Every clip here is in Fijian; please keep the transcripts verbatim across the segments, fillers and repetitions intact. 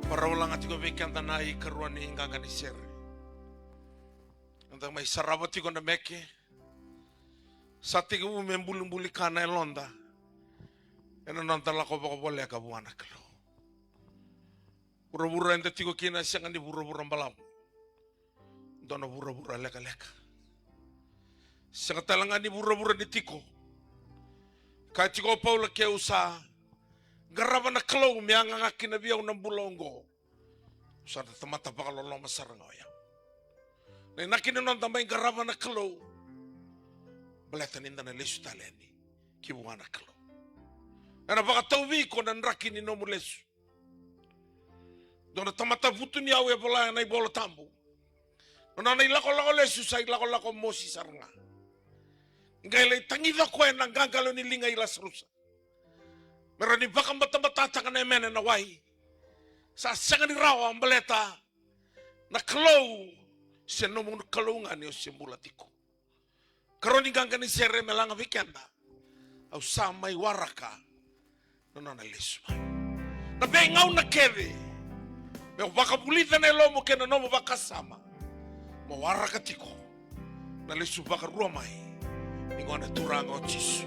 Parau laga tiko vei keda na ikarua ni qaqa ni sere. Eda mai sarava tiko na meke. Sa tekivu me bulibuli ka na yaloda ena noda lako vakavoleka vua na Kalou. Vuravura eda tiko kina e sega ni vuravura balavu. Dua na vuravura lekaleka. Sega tale ga ni vuravura ni tiko. Kaya tiko o Paula, keu sa qarava na Kalou me a gaga kina vei au na bula oqo, au sa na tamata vakaloloma sara ga oya. Na inaki ni noda mai qarava na Kalou, baleta ni da na lesu tale yani ki vua na Kalou. Ena vakatauvi iko na draki ni nomu lesu. Dua na tamata vutuniyau e vola ena iVola Tabu, na nona ilakolako lesu sa ilakolako mosi sara ga. Qai lai tagica o koya ena qaqalo ni liga i Lasarusa me rawa ni vakabatabata taka na yamena ena wai. Sa sega ni rawa baleta na Kalou se nomu Kalou ga ni o se bula tiko. Karua ni qaqa ni sere me laga vei keda. Au sa mai waraka na nona lesu mai. Na veigauna kece meu vakavulica na yalomu kei na nomu vakasama, mo waraka tiko na lesu vakarua mai ni Gone Turaga o Jisu.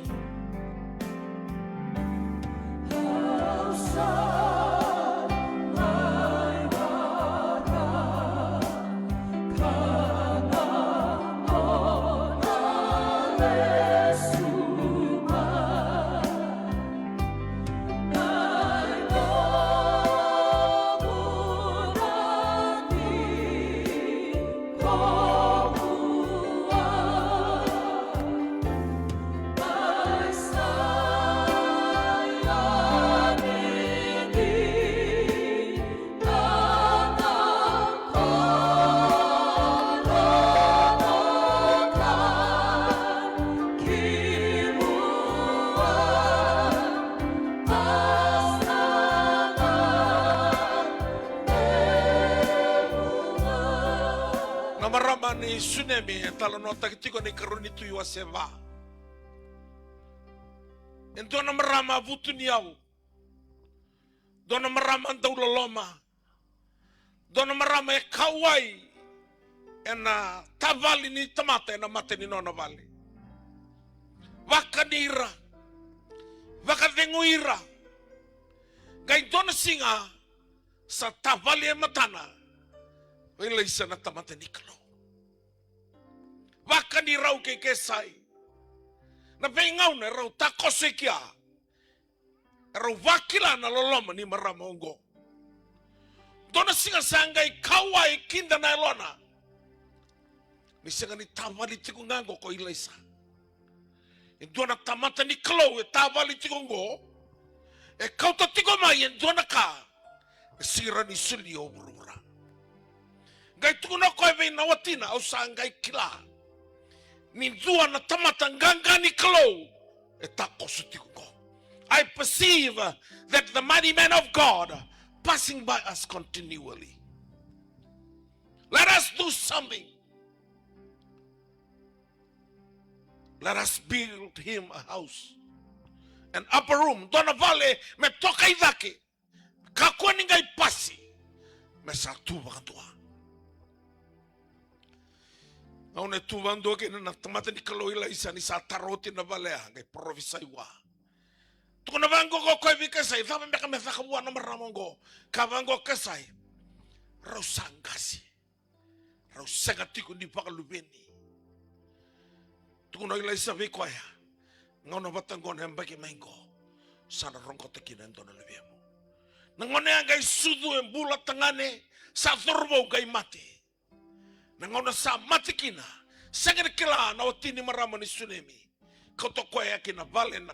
Na marama ni Sunemi e talanoataki tiko ena ikarua ni Tui wase va. E dua na marama vutuniyau. Dua na marama dau loloma. Dua na marama e kauwai ena tavali ni tamata ena mata ni nona vale. Vakani ira, vakacegui ira. Qai dua na siga sa tavali e matana o Ilaisa na tamata ni Kalou. Vakani rau kei Kesai. Na veigauna e rau takoso i kea, e rau vakila na loloma ni marama oqo. Dua na siga sa qai kauwai kida na yalona ni sega ni tavali tiko ga oqo ko Ilaisa. E dua na tamata ni Kalou e tavali tiko oqo. E kauta tiko mai e dua na ka e sega ni solia o vuravura. Qai tukuna o koya vei na watina, au sa qai kila ni dua na tamata qaqa ni Kalou e takoso tiko oqo. I perceive that the mighty man of God passing by us continually. Let us do something. Let us build him a house, an upper room. Dua na vale me toka i cake. Kakua ni qai pasi, me sa tu vakadua. Gauna e tu vakadua kina na tamata ni Kalou o Ilaisa ni sa tara oti na vale ya, qai parofisai vua. Tukuna vaqo o koya vei Kesai, cava beka me caka vua na marama oqo? Kaya vaqo o Kesai, rau sa qase. Rau sega tiko ni vakaluveni. Tukuna o Ilaisa vei koya, gauna vata oqo na yabaki mai oqo, sa na roqota kina e dua na luvemu. Na gauna ya qai sucu e bula tagane, sa cauravou qai mate. Na gauna sa mate kina, sega ni kila na wati ni marama ni Sunemi. Kauta o koya ki na vale na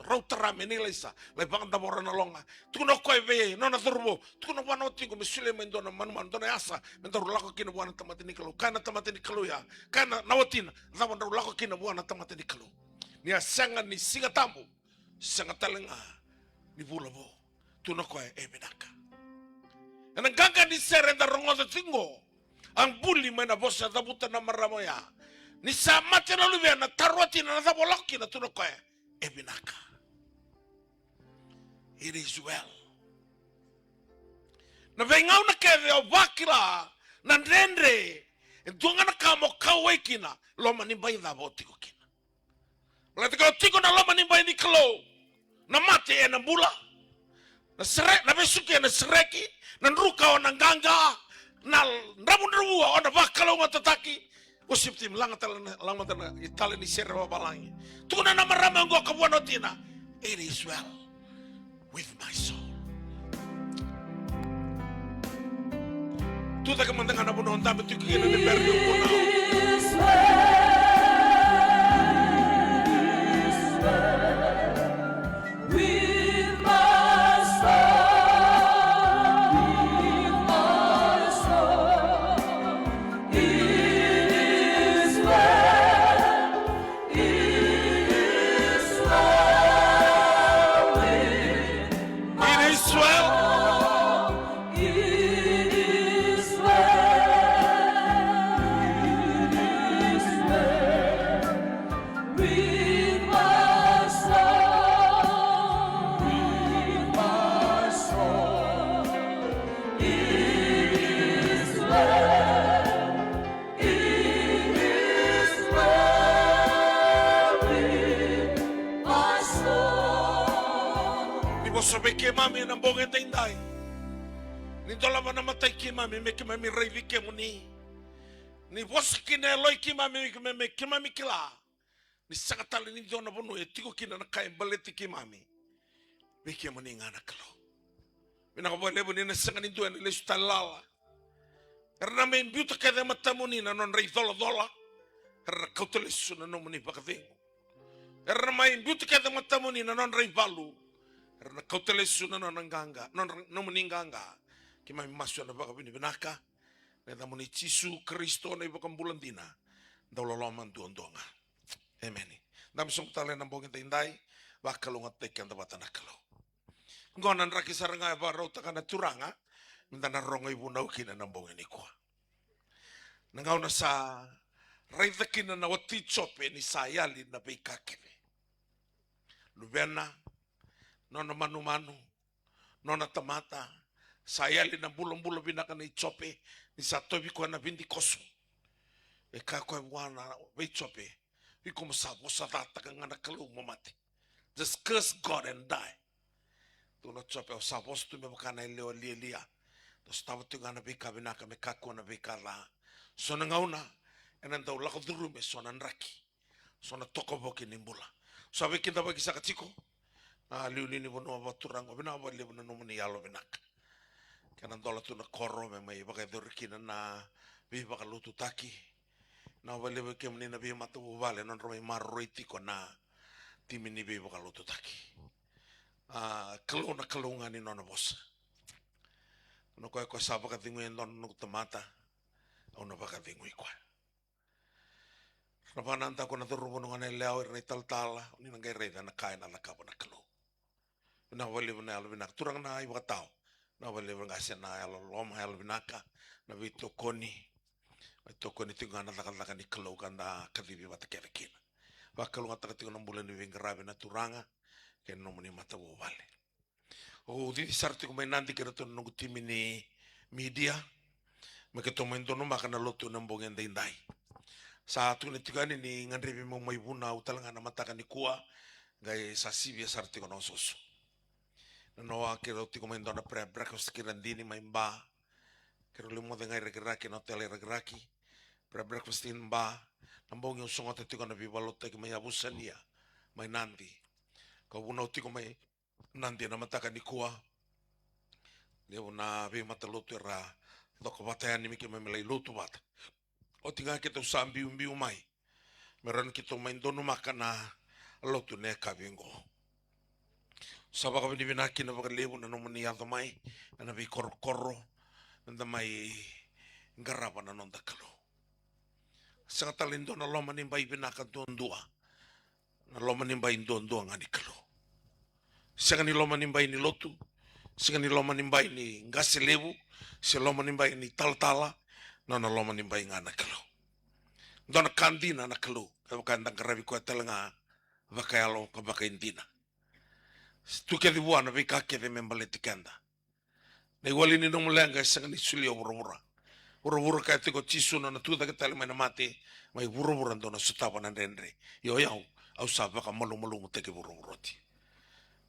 rau tara mai na Ilaisa, lai vakadavora na loga. Tukuna o koya vei nona cauravou, tukuna vua na watiqu me solia mai dua na manumanu, dua na yasa, me daru lako kina vua na tamata ni Kalou. Kaya na tamata ni Kalou ya, kaya na, na watina, cava drau lako kina vua na tamata ni Kalou? Ni a sega ni Siga Tabu, sega tale ga ni vula vou. Tukuna o koya e vinaka. Ena qaqa ni sere eda rogoca tiko oqo, a buli mai na vosa e cavuta na marama oya. Ni sa mate na luvena, taro watina na cava o lako kina, tukuna o koya e vinaka. It is well. Na veigauna kece o vakila na dredre, e dua ga na ka mo kauwai kina, loma ni bai cava o tiko kina. Baleta ke o tiko na loma ni bai ni Kalou, na mate ena bula, na sere-, na vesuki ena sereki, na druka o na qaqa, na dravudravua o na vakalougatataki. Worship team, laga tale na, laga tale na, i tale ni sere vavalagi. Tukuna na marama oqo ka vua na watina, "It is well with my soul." Tucake mada ga na vanua o dabe tiko kina ni bera ni vunau. With my soul, with my soul, it is well, it is well with my soul. It is well. It is well, it is well with my soul, with my soul. It is well, it is well with my soul. Ni vosa vei keimami ena bogi edaidai. Ni dolava na matai keimami me keimami raici kemuni. Ni vosa ki na yaloi keimami me keimami, me keimami kila ni sega tale ni dua na vanua e tiko kina na ka e baleti keimami. Vei kemuni ga na Kalou. Vinaka vakalevu ni na sega ni dua ena lesu tale lala. Era na mai biuta kece e matamuni na nodra icolacola. Era na kauta lesu na nomuni vakacegu. Era na mai biuta kece e matamuni na nodra ivalu. Era na kauta lesu na nona qaqa, nodra, nomuni qaqa. Keimami masu ena vakavinavinaka. Na yacamuni Jisu Karisito na iVakabula dina, dau loloma duadua ga. Emeni. Dabe sobu tale ena bogi edaidai, vakalougatataki keda vata na Kalou. Oqo na draki sara ga e vakarautaka na Turaga meda na rogo ivunau kina na bogi nikua. Na gauna sa raica kina na wati Jope ni sa yali na veika kece. Luvena, nona manumanu, nona tamata, sa yali na bulabula vinaka nei Jope, ni sa tauvi koya na vidikoso. E kaya koya vua na, vei Jope, "Iko mo sa vosa cataka ga na Kalou mo mate. Just curse God and die." Tukuna o Jope, "Au sa vosa tu me vaka na yalewa lialia. Dou sotava tiko ga na veika vinaka me kakua na veika ca. So na gauna ena dau lako curumi e so na draki, so na toka voki ni bula." Sa veikidavaki saka tiko na liuliu ni vanua vakaturaga, vinaka vakalevu na nomuni yalo vinaka. Kena dola tu na koro me mai vakayacori kina na veivakalotutaki. Vinaka vakalevu kemuni na veimatavuvale, nodra mai maroroi tiko na timi ni veivakalotutaki. A, Kalou na Kalou ga ni nona vosa. Na koya, koya sa vakacegui e dua na noqu tamata, au na vakacegui koya. Na vakanadaku na cauravou, na goneyalewa, ira na italatala, ni na qai raica na ka ena cakava na Kalou. Vinaka vakalevu na yalo vinaka. Turaga na iVakatawa, vinaka vakalevu qase na yalo loloma, yalo vinaka, na veitokoni. Veitokoni tiko ga na cakacaka ni Kalou ka da kacivi vata kece kina. Vakalougatataka tiko na bula ni veiqaravi na Turaga kei na nomuni matavuvale. Au cici sara tiko mai Nadi kei ratou na noqu timi ni media me keitou mai donumaka na lotu ena bogi edaidai. Sa tukuni tiko yani ni gadrevi meu mai vunau tale ga na mataka nikua, qai sa sivia sara tiko na osooso. Na noa keirau tiko mai dua na prayer breakfast kei Radini mai Ba. Keirau lai moce ga i Rakiraki, na otela i Rakiraki. Prayer breakfast in Ba. Na bogi au sogota tiko na veivakalotutaki mai Yavusania, mai Nadi. Kau vunau tiko mai Nadi ena mataka nikua. Levu na veimatalotu era coka vata yani me keimami lai lotu vata. Oti ga keitou sa biubiu mai me rawa ni keitou mai donumaka na lotu na yakavi oqo. Sa vakavinavinaka kina vakalevu na nomuni yaco mai ena veikorokoro, meda mai qarava na noda Kalou. Sega tale ni dua na loma ni bai vinaka duadua. Na loma ni bai duadua ga ni Kalou. Sega ni loma ni bai ni lotu, sega ni loma ni bai ni qase levu, se loma ni bai ni talatala, na, na loma ni bai ga na Kalou. Dua na ka dina na Kalou, kevaka eda qaravi koya tale ga vakayalo ka vakaidina. Tu kece vua na veika kece me baleti keda. Na iwali ni nomu leqa e sega ni solia o vuravura. Vuravura kaya tiko o Jisu na nona tucake tale mai na mate, mai vuravura dou na sotava na dredre. Ia o yau, au sa vakamalumalumutaki vuravura oti.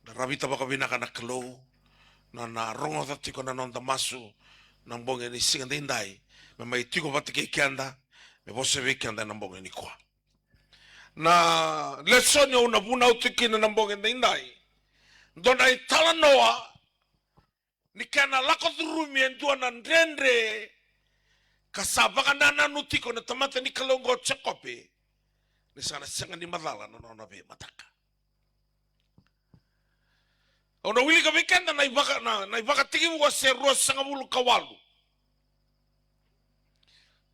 Na ravita vakavinaka na Kalou, na, na rogoca tiko na noda masu, na bogi ni siga daidai, me mai tiko vata kei keda, me vosa vei keda na bogi nikua. Na lesoni au na vunau tiko kina na bogi daidai, dua na italanoa ni kena lako curumi e dua na dredre, ka sa vakanananu tiko na tamata ni Kalou oqo o Jekope, ni sa na sega ni macala na nona veimataka. Au na wilika vei keda na ivaka, na, na iVakatekivu wase ruasagavulu ka walu.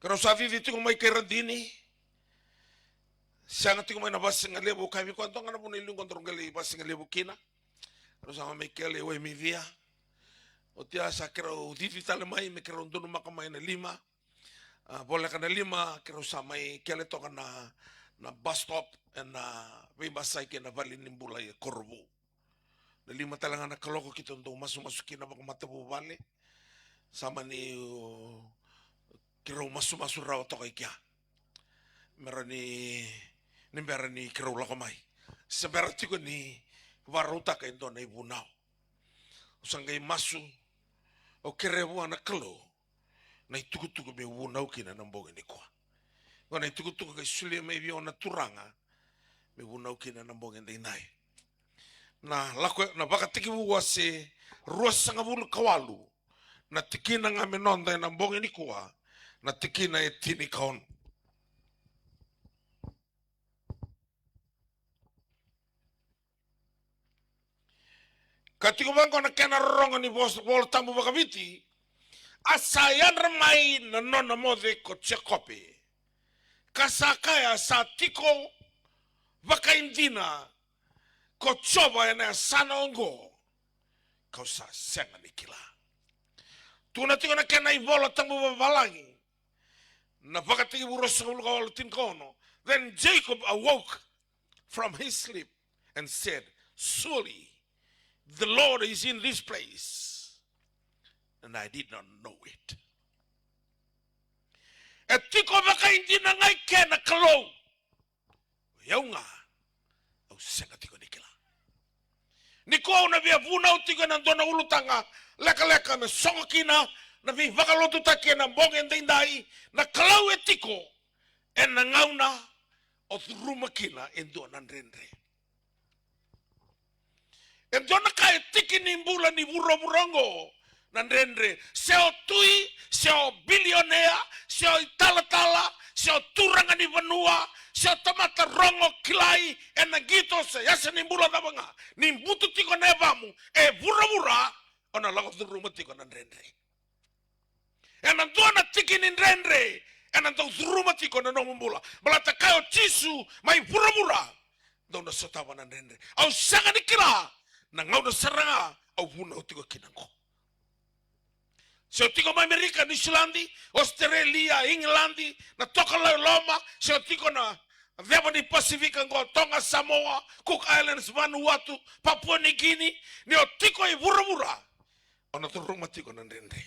Keirau sa cici tiko mai kei radini. Sega tiko mai na vasigalevu, au kaya vei koya, dua ga na vuna i liu qo daru qai lai vasigalevu kina. Keirau sa mai kele i Waimicia. Oti ya sa keirau cici tale mai me keirau donumaka mai na lima. A, voleka na lima, keirau sa mai kele toka na, na bus stop, ena veibasai kei na vale ni bula e Korovou. Na lima tale ga na kaloko keitou dau masumasu kina vakamatavuvale. Sa mani, o, keirau masumasu rawa toka i kea. Me rawa ni, ni bera ni keirau lako mai. Se bera tiko ni varautaka e dua na ivunau. Au sa qai masu, au kerea vua na Kalou na itukutuku meu vunau kina na bogi nikua. Qo na itukutuku ka solia mai vei au na Turaga meu vunau kina na bogi daidai. Na lako, na Vakatekivu wase ruasagavulu ka walu, na tikina ga me noda ena bogi nikua, na tikina e tinikaono. Ka tiko vaqo na kena rorogo ni vos-, Vola Tabu vakaviti, a sa yadra mai na nona moce ko Jekope. Ka sa kaya, sa tiko vakaidina ko Jiova ena yasana oqo, kau sa sega ni kila. Tukuna tiko na kena iVola Tabu vavalagi, na Vakatekivu ruasagavulu ka walu tinikaono. Then Jacob awoke from his sleep and said, "Surely the Lord is in this place, and I did not know it." E tiko vakaidina ga i ke na Kalou. O yau ga, au sega tiko ni kila. Nikua au na via vunau tiko ena dua na ulutaga lekaleka me sogo kina na veivakalotutaki ena bogi edaidai, na Kalou e tiko ena gauna o curuma kina e dua na dredre. E dua na ka e tiki ni bula ni vuravura oqo na dredre. Se o tui, se o bilionea, se o italatala, se o turaga ni vanua, se o tamata rogo kilai ena qito se yasa ni bula cava ga, ni butu tiko na yavamu e vuravura, o na lako curuma tiko na dredre. Ena dua na tiki ni dredre ena dau curuma tiko na nomu bula. Baleta kaya o Jisu mai vuravura, dou na sotava na dredre. Au sega ni kila na gauna sara ga au vunau tiko kina oqo. Se o tiko mai Amerika, Niusiladi, Ositerelia, Igiladi, na tokalau e loma, se o tiko na ceva ni Pasifika oqo, Toga, Samoa, Cook Islands, Vanuatu, Papua New Guinea, ni o tiko i vuravura, o na curuma tiko na dredre.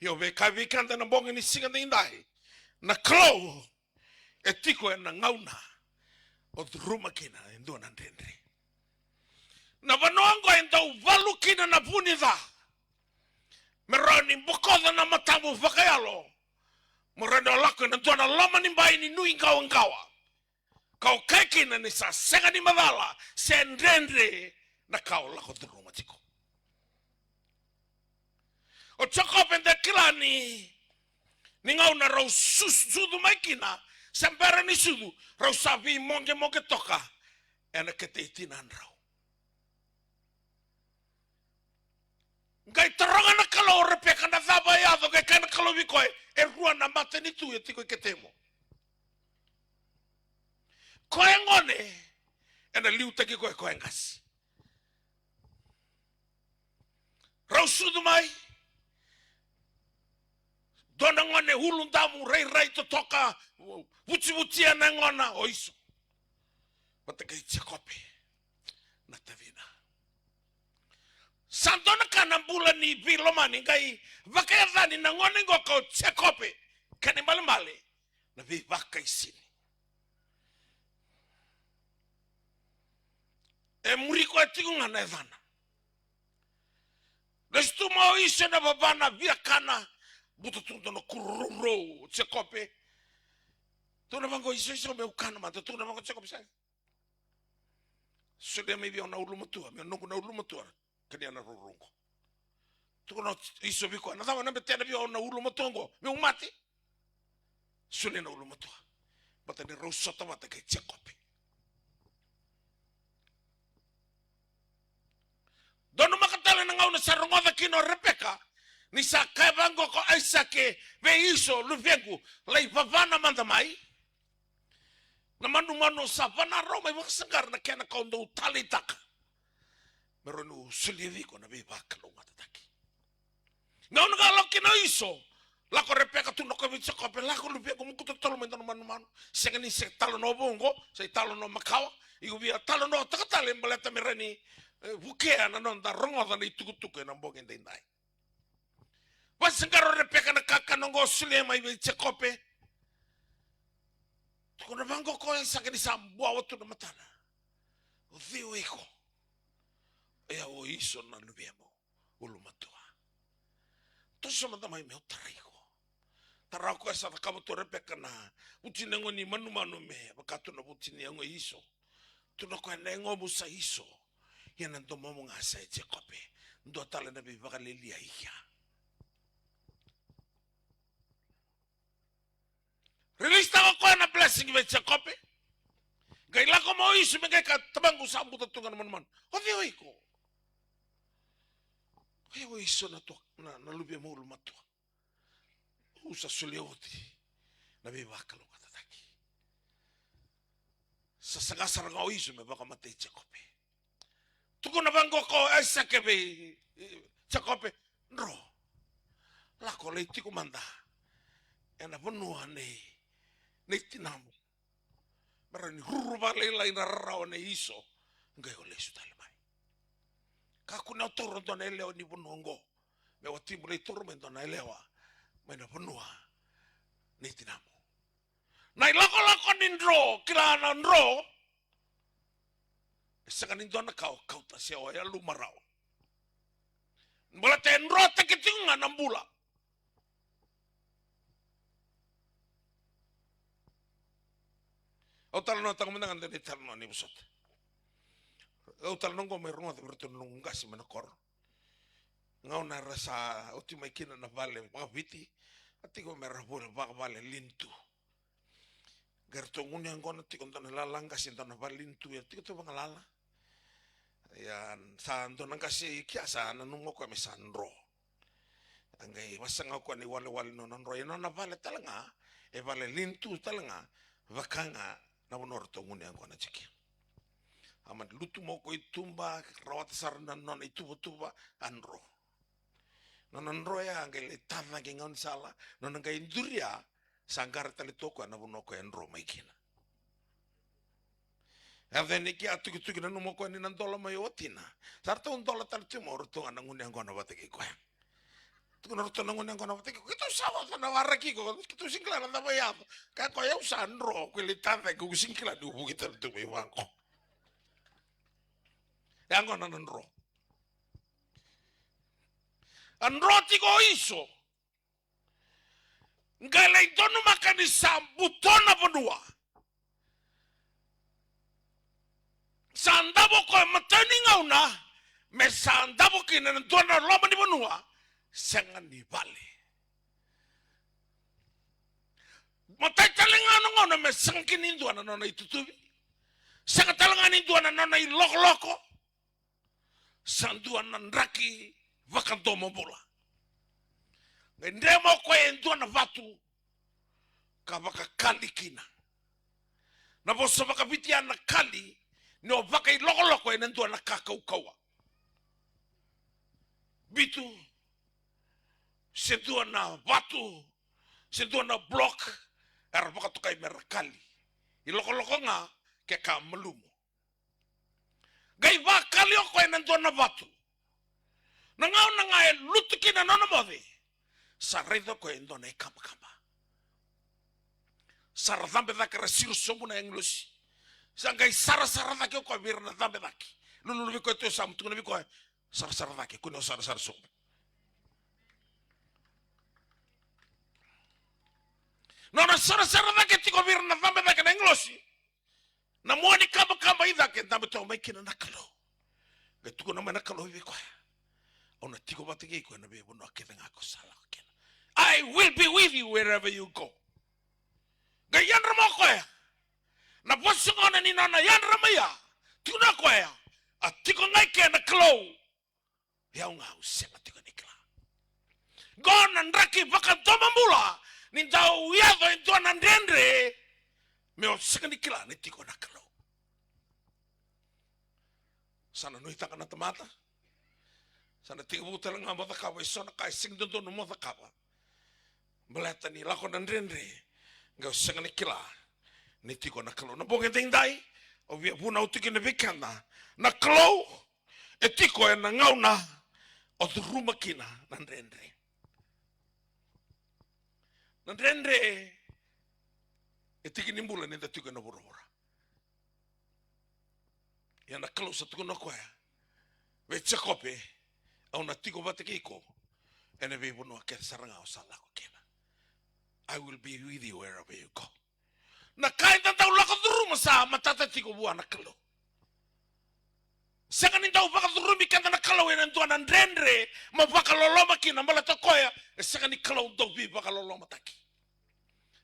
Ia au via kaya vei keda na bogi ni siga daidai, na Kalou e tiko ena gauna o curuma kina e dua na dredre. Na vanua oqo e dau valu kina na vu ni ca, me rawa ni bokoca na matamu vakayalo, mo rawa ni o lako ena dua na loma ni bai ni nuiqawaqawa, ka o kaya kina ni sa sega ni macala se dredre na ka o lako curuma tiko. O Jekope, eda kila ni, ni gauna rau su-, sucu mai kina, se bera ni sucu, rau sa veimoqemoqe toka ena kete i tinadrau. Qai taroga na Kalou o Repeka na cava e yaco, qai kaya na Kalou vei koya, e rua na matanitu e tiko i ketemu. Koya e gone, ena liutaki koya, koya e qase. Rau sucu mai, dua na gone uludamu, rairai totoka, vucivucia na yagona, o Iso. Vata kei Jekope na tacina. Sa dua na ka na bula ni veilomani, qai vakayacani na gone qo ko Jekope, kena ibalebale na veivakaisini. E muri koya tiko ga na yacana. Lesu tu mai o Iso ena vava na viakana, buta tu dua na kuro rourou o Jekope. Tukuna vaqo o Iso, Iso, meu kana mada. Tukuna vaqo o Jekope, sega. Solia mai vei au na ulumatua, meu noqu na ulumatua. Kania na rourou qo. Tukuna o Iso vei koya, na cava na betea na vei au na ulumatua qo? Meu mate? Solia na ulumatua. Baleta ni rau sota vata kei Jekope. Donumaka tale na gauna sa rogoca kina o Repeka ni sa kaya vaqo ko Aisake vei Iso, luvequ, lai vavana mada mai. Na manumanu sa vana rau mai vakasaqara na kena ka au dau taleitaka. Me rawa niu solia vei iko na veivakalougatataki. Gauna ga lako kina o Iso, lako Repeka, tukuna o koya vei Jekope, lako luvequ, moku totolo mai dua na manumanu. Sega ni se talanoa vou oqo, sa italanoa makawa. Iko via talanoataka tale baleta me rawa ni, e, vukea na noda rogoca na itukutuku ena bogi edaidai. Vakasaqara o Repeka na kakana oqo, solia mai vei Jekope. Tukuna vaqo ko Aisake ni sa buawa tu na matana. O cei o iko? O yau o Iso na luvemu ulumatua. Toso mada mai meu tarai iko. Tara o koya sa cakava tu o Repeka na vuti ni yago ni manumanu me vaka tu na vuti ni yago i Iso. Tukuna o koya na yagomu sa Iso. Ia na domomu ga sa i Jekope. Dua tale na veivakalialiai kea. Release taka o koya na blessing vei Jekope. Qai lako mai o Iso me qai kaya, tabaqu, sa buta tu ga na manumanu. O cei o iko? O yau o Iso na tua, na, na luvemu ulumatua. Au sa solia oti na veivakalougatataki. Sa saga sara ga o Iso me vakamatei Jekope. Tukuna vaqo ko Aisake vei, e, Jekope, dro. Lako lai tiko mada ena vanua nei, nei tinamu. Me rawa ni ruru vakalailai na rarawa nei Iso, qai o lesu tale mai. Kakua ni o taura dua na yalewa ni vanua oqo. Me watimu lai taura mai dua na yalewa mai na vanua nei tinamu. Na ilakolako ni dro, kila na dro, e sega ni dua na ka o kauta se o yaluma rawa. Baleta e drotaki tiko ga na bula. Au talanoataka mada ga dua na italanoa ni vosota. Au talanoa oqo mai rogoca vei iratou na noqu qase mai na koro. Gauna era sa oti mai kina na vale vakaviti, a tiko me ra vole vakavale lean-to. Qai ratou gunu yaqona tiko dua na lala qase, dua na vale lean-to, ia tiko tu vagalala. Ia sa dua na qase i kea sa nanuma o koya me sa dro. A qai vasaga o koya na iwalewale ni nona dro. Ia nona vale tale ga, e vale lean-to tale ga, vaka ga na vanua ratou gunu yaqona tiko kina. A mani lutu mai o koya i tuba, rawata sara na nona ituvatuva, a dro. Nona dro ya, a qai lai ta cake i gaunisala, nona qai duria, sa qara tale tu o koya na vanua o koya e dro mai kina. Yaco yani kea, tukituki, nanuma o koya ni na dola mai o watina. Sa ratou dola tale tu mai o ratou ga na gunu yaqona vata kei koya. Tukuna o ratou na gunu yaqona vata kei koya, keitou sa oca na waraki iko, keitou sega ni kila na cava e yaco. Kaya o koya, au sa dro, ko lai ta cake, au sega ni kila niu vuki tale tu mai vaqo. Yaqona na dro. A dro tiko o Iso. Qai lai donumaka ni sa buto na vanua. Sa davo o koya matai ni gauna, me sa davo kina ena dua na loma ni vanua sega ni vale. Matai tale ga na gauna me sega kina ni dua na nona itutuvi. Sega tale ga ni dua na nona ilokoloko. Sa dua na draki vakadomobula. Qai dre mai o koya e dua na vatu ka vakakali kina. Na vosa vakaviti ya na kali, ni o vakailokoloko ena dua na ka kaukauwa. Bitu, se dua na vatu, se dua na block, era vakatokai me ra kali. Ilokoloko ga ke ka malumu. Qai vakali o koya ena dua na vatu. Na gauna ga e lutu kina na nona moce, sa raica o koya e dua na ikabakaba. Sa ra cabe cake, ra siro sobu na agilosi. Sa qai sarasara cake o koya vei ira na cabe cake. Lululu vei koya tu e yasamu, tukuna vei koya, sarasara cake, kua ni o sarasara sobu. Nona sarasara cake tiko vei ira na cabe cake na agilosi, na mua ni kabakaba i cake, dabe toka mai kina na Kalou. Qai tukuna mai na Kalou vei koya, au na tiko vata kei iko ena veivanua kece ga ko sa lako kina. I will be with you wherever you go. Qai yadra mai o koya. Na vosa gona ni nona yadra mai ya, tukuna o koya, a tiko ga i ke na Kalou. Ia au ga au sega tiko ni kila. Qo na draki vakadomobula ni dau yaco e dua na dredre, me o sega ni kila ni tiko na Kalou. Sa na nuitaka na tamata. Sa na tekivu tale ga mo cakava e so na ka e sega ni dodonu mo cakava. Baleta ni lako na dredre, qai o sega ni kila ni tiko na Kalou. Na bogi edaidai, au via vunau tiko kina vei keda. Na Kalou e tiko ena gauna o curuma kina na dredre. Na dredre e tiki ni bula ni da tiko ena vuravura. Ia na Kalou sa tukuna o koya vei Jekope, au na tiko vata kei iko ena veivanua kece sara ga o sa lako kina. I will be with you wherever you go. Na ka eda dau lako curuma sa matata tiko vua na Kalou. Sega ni dau vakacurumi keda na Kalou ena dua na dredre mo vakaloloma kina, baleta o koya e sega ni Kalou dau veivakalolomataki.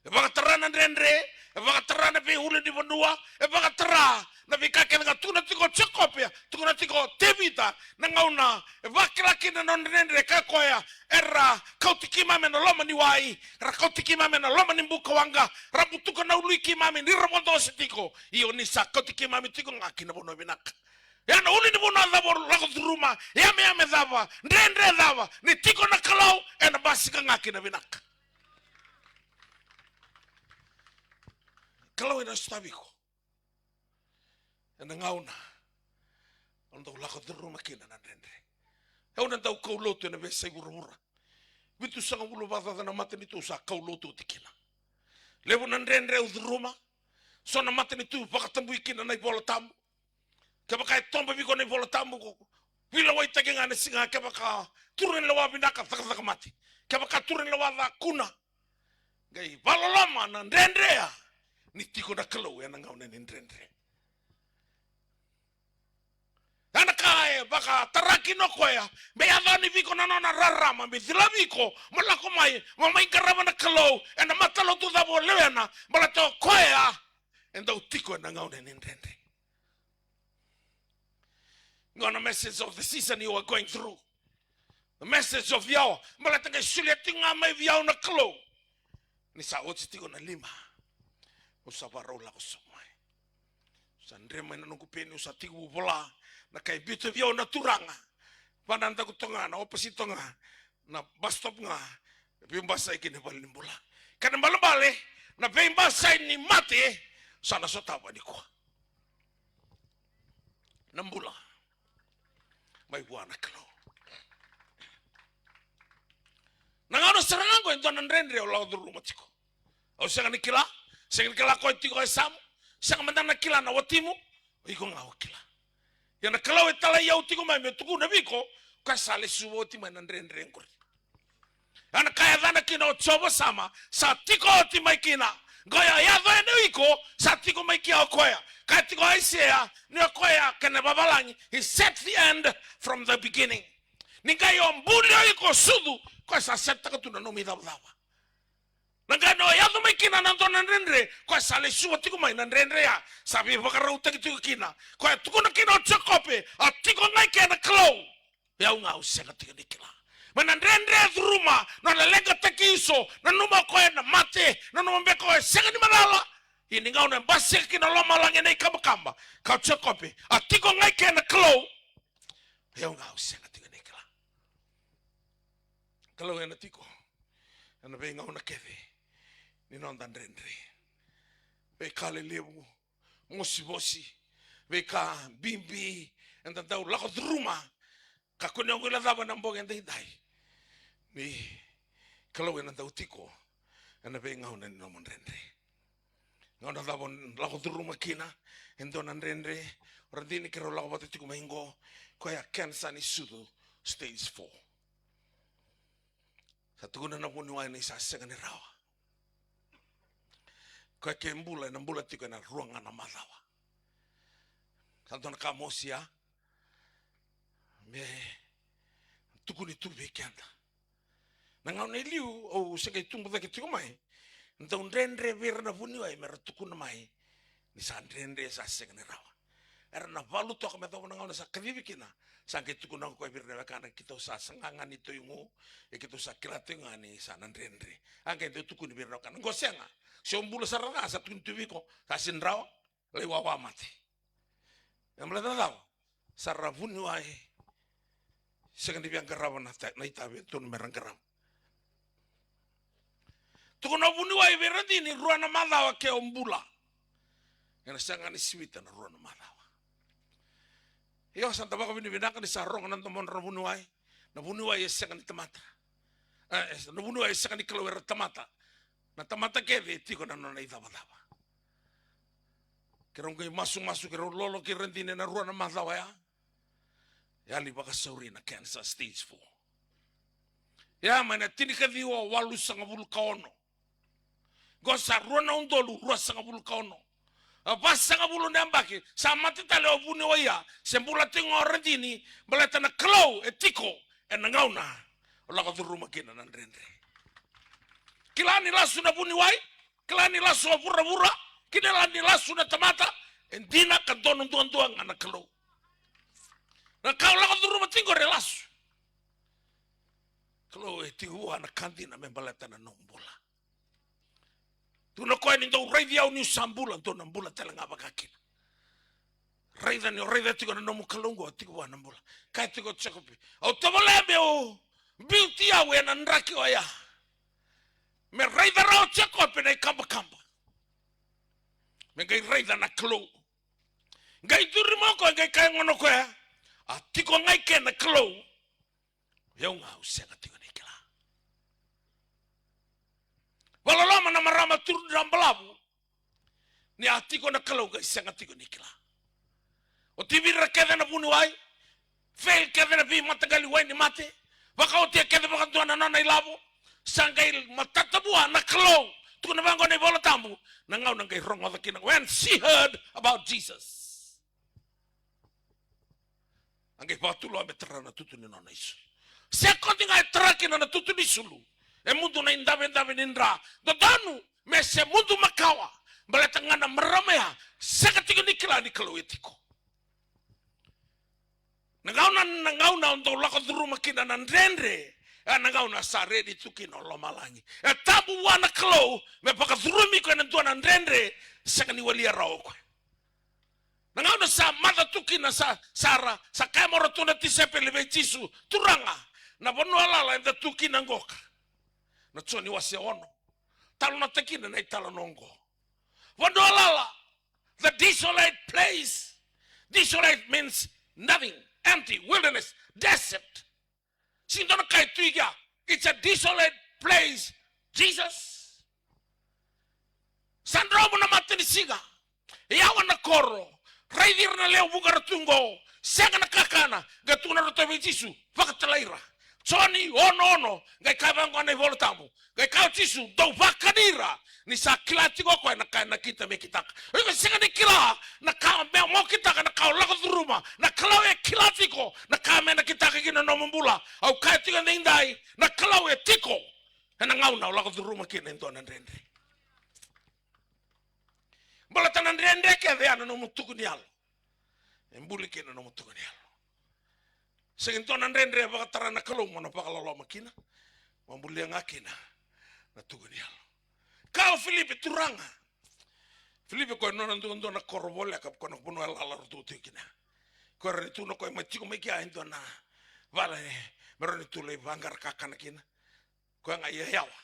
E vakatara na dredre, e vakatara na veiulunivanua, e vakatara na veika kece ga. Tukuna tiko o Jekope, tukuna tiko o Tevita, na gauna e vakila kina na nona dredre, kaya o koya, era kauti keimami ena loma ni wai, ra kauti keimami ena loma ni bukawaqa, ra butuka na ulu i keimami ni ra vodo ose tiko. Io, ni sa kauti keimami tiko ga ki na vanua vinaka. Ia na ulunivanua cava o lako curuma, yameyame cava, dredre cava, ni tiko na Kalou, ena basika ga ki na vinaka. Kalou ena sotavi iko ena gauna o na dau lako curuma kina na dredre. Au na dau kaulotu ena veiyasai vuravura. Vitusagavulu vakacaca na matanitu sa kaulotu oti kina. Levu na dredre au curuma. So na matanitu vakatabui kina na iVola Tabu. Kevaka e toba vei iko na iVola Tabu, ko veilewaitaki ga ena siga, kevaka turaga ni lewa vinaka, cakacaka mate. Kevaka turaga ni lewa ca, kuna. Qai vakaloloma na dredre ya, ni tiko na Kalou ena gauna ni dredre. Ena ka e vakatara kina o koya me yaco yani vei iko na nona rarama, me cilavi iko mo lako mai, mo mai qarava na Kalou ena matalotu cava o lewena, baleta o koya e dau tiko ena gauna ni dredre. Qo na message of the season you are going through. The message of the hour. Baleta qai solia tiko ga mai vei au na Kalou, ni sa oti tiko na lima, au sa vakarau lako sobu mai. Au sa dre mai na noqu peni, au sa tekivu vola na ka e biuta vei au na Turaga. Vanadaku toka ga na opposite toka ga, na bus stop ga e veibasai kina na valenibula. Kena ibalebale, na veibasai ni mate sa na sotava nikua. Na bula mai vua na Kalou. Na gauna sara ga qo e dua na dredre au lako curuma tiko. Au sega ni kila, sega ni kila ko e tiko e yasamu, sega mada na kila na watimu, o iko ga o kila. Ia na Kalou e talai au tiko mai meu tukuna vei iko, o koya sa lesuva oti mai na dredre qori. Ia na ka e yacana kina o Jiova Sama, sa tiko oti mai kina. Qo e yaco yani o iko, sa tiko mai kina o koya. Kaya tiko o Aisea, ni o koya kei na vavalagi, he set the end from the beginning. Ni qai o buli o iko sucu, o koya sa set taka tu na nomu icavacava. Na qai o yaco mai kina na dua na dredre, o koya sa lesuva tiko mai na dredre ya, sa veivakarautaki tiko kina. O koya tukuna kina o Jekope, a tiko ga i ke na Kalou. Ia au ga au sega tiko ni kila. Mai na dredre e curuma, na nona leqataki Iso, nanuma o koya na mate, nanuma beka o koya e sega ni macala. Ia ni gauna e basika kina lomalagi ena ikabakaba, kaya o Jekope, a tiko ga i ke na Kalou. Ia au ga au sega tiko ni kila. Kalou ena tiko ena veigauna kece ni noda dredre. Veika lelevu, mosivosi, veika bibi eda dau lako curuma. Kakua ni o guilecava ena bogi edaidai ni Kalou ena dau tiko ena veigauna ni nomu dredre. Gauna cava o lako curuma kina e dua na dredre, o radini keirau lako vata tiko mai qo, koya cancer ni sucu stage four. Sa tukuna na vuniwai ni sa sega ni rawa. Koya ke bula, ena bula tiko ena rua ga na macawa. Sa dua na ka mosi ya me tukuni tu vei keda. Na gauna e liu au se qai tubu cake tiko mai, dau dredre vei ira na vuniwai me ra tukuna mai ni sa dredre, sa sega ni rawa. Era na valu toka me yacova na gauna sa kacivi kina, sa qai tukuna o koya vei ira na wekana, keitou sa saga ga ni tou igu, e keitou sa kila tiko ga ni sa na dredre. A qai dau tukuni vei ira na wekana, qo sega, se o bula sara ga, sa tukuni tu vei iko, sa sega ni rawa, lai wawa mate. E baleta na cava? Sa ra vuniwai, sega ni via qarava na ta-, na itavi e dodonu me ra qarava. Tukuna o vuniwai vei radini, rua na macawa ke o bula, ena sega ni sivita na rua na macawa. Io, sa da vakavinavinaka ni sa rogo na domodra na vuniwai. Na vuniwai e sega ni tamata. E, e, na vuniwai e sega ni Kalou, era tamata. Na tamata kece e tiko na nona icavacava. Keirau qai masumasu, keirau lolo kei radini ena rua na macawa ya. Yali vakasauri na cancer stage four. Ya mai na tinikaciwa walusagavulu ka ono. Qo sa rua na udolu ruasagavulu ka ono. A vasagavulu na yabaki sa mate tale o vuniwai ya, se bula tiko o radini, baleta na Kalou e tiko ena gauna o lako curuma kina na dredre. Kila ni lasu na vuniwai, kila ni lasu o vuravura, kila ni lasu na tamata, e dina ka donu duadua ga na Kalou. Na ka o lako curuma tiko qori e lasu. Kalou e tiko vua na ka dina me baleta na nomu bula. Tukuna o koya ni dou raici au niu sa bula, dou na bula tale ga vakakina. Raica ni o raica tiko na nomu Kalou qo, tiko vua na bula. Kaya tiko o Jekope, au tovolea meu biuti au ena draki oya, me raica rawa o Jekope na ikabakaba, me qai raica na Kalou. Qai curu mai o koya, qai kaya gona o koya, a tiko ga i ke na Kalou, o yau ga au sega tiko ni kila. Vakaloloma na marama turu dra balavu, ni a tiko na Kalou qai sega tiko ni kila. Oti vei ira kece na vuniwai, fail kece na veimataqali wai ni mate, vakaotia kece vakadua na nona ilavo, sa qai matata vua na Kalou. Tukuna vaqo na iVola Tabu, na gauna qai rogoca kina, when she heard about Jesus. A qai vakatulewa me tara na tutu ni nona isulu. Sekodi ga e tara kina na tutu ni sulu, e mudu na idavedave ni dra. Dodonu me se mudu makawa, baleta ga na marama ya sega tiko ni kila ni Kalou e tiko. Na gauna, na gauna o dau lako curuma kina na dredre, e na gauna sa redi tu kina o lomalagi. E tabu vua na Kalou me vakacurumi iko ena dua na dredre sega ni walia rawa o koya. Na gauna sa maca tu kina, sa, sa ra, sa kaya mai o ratou na tisaipeli vei Jisu, Turaga, na vanua lala eda tu kina qoka. Na Joni wase ono. Talanoataki kina na italanoa oqo. Vanua lala, the desolate place. Desolate means nothing, empty, wilderness, desert. Sega ni dua na ka e tu i kea. It's a desolate place. Jesus. Sa dromu na matanisiga. Yawa na koro. Raici ira na lewe vuqa era tu qo. Sega na kakana. Qai tukuna o ratou vei Jisu, vakatalai ira. Joni ono ono. Qai kaya vaqo na iVola Tabu, qai kaya o Jisu, dou vakani ira, ni sa kila tiko o koya na ka e nakita me kitaka. O iko sega ni kila na ka me mo kitaka, na ka o lako curuma. Na Kalou e kila tiko na ka me nakitaka kina na nomu bula. Au kaya tiko edaidai, na Kalou e tiko ena gauna o lako curuma kina e dua na dredre. Baleta na dredre kece ya na nomu tuku ni yalo. E buli kina na nomu tuku ni yalo. Sega ni dua na dredre e vakatara na Kalou mo na vakaloloma kina, mo bulia ga kina na tuku ni yalo. Kaya o Filipi, Turaga. Filipi koya nona duadua na koro voleka, koya na vanua lala ratou tiko kina. Koya rawa ni tukuna o koya me tiko mai kea e dua na vale me rawa ni tu lai vaqara kakana kina. Koya ga e yawa.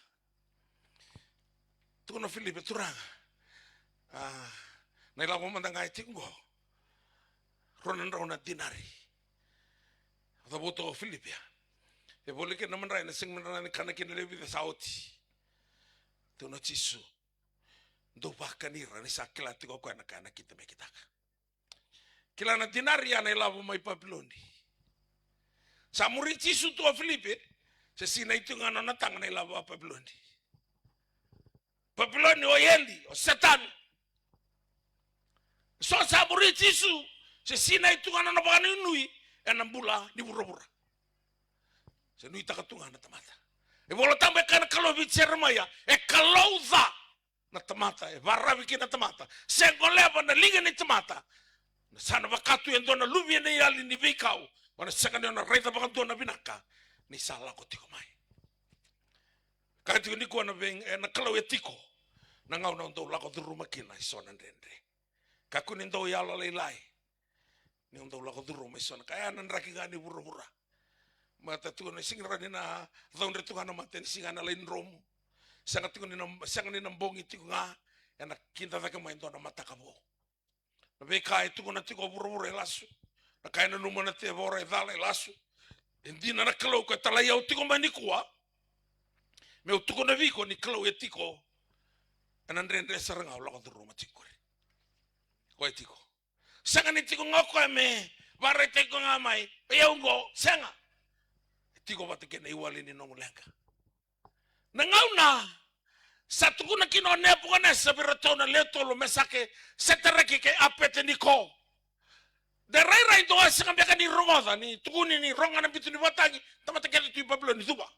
Tukuna o Filipi, Turaga, a, na ilavo mada ga e tiko qo, rua na drau na dinari. Cavuta o Filipi. E voli kina na madrai na sega ni kana kina lewe vica sa oti. Tukuna o Jisu, dou vakani ira ni sa kila tiko o koya na ka e nakita me kitaka. Kila na dinari ya na ilavo mai Papiloni. Sa muri Jisu tu o Filipi, se sinai tu ga na nona taga na ilavo a Papiloni. Papiloni o eli, o Setani. So sa muri Jisu, se sinai tu ga na nona vakanuinui ena bula ni vuravura. Se nuitaka tu ga na tamata. E Vola Tabu e kaya na Kalou vei Jeremaia, e kalou ca na tamata, e varavi kina na tamata. Se goleva na liga ni tamata. Sa na vaka tu e dua na luve ni yali ni veikau. Mo na sega ni o na raica vakadua na vinaka ni sa lako tiko mai. Kaya tiko nikua na vei, e, na Kalou e tiko. Na gauna o dau lako curuma kina e so na dredre. Kakua ni dau yalolailai ni o dau lako curuma e so na ka, e, na draki ga ni vuravura. Mata tiko na sega ni rawa ni na caudre tu ga na mata ni siga na lai dromu. Sega tiko ni na, sega ni na bogi tiko ga, ena kida cake mai e dua na mataka vou. Na veika e tukuna tiko o vuravura e lasu. Na ka e nanuma na tevoro e cala e lasu. E dina na Kalou ko e talai au tiko mai nikua. Meu tukuna vei iko ni Kalou e tiko. Ena dredre sara ga o lako curuma tiko qori. Koya e tiko. Sega ni tiko ga o koya me vakaraitaki koya ga mai, o yau qo, sega. E tiko vata kei na iwali ni nomu leqa. Na gauna sa tukuna kina o Nepukanesa vei iratou na lewe tolu, Mesake, Setareki kei Apeteniko. De rairai dou a sega beka ni rogoca, ni tukuni ni rogo ga na bitu ni vakatagi, tamata kece tu i Papiloni, cuva.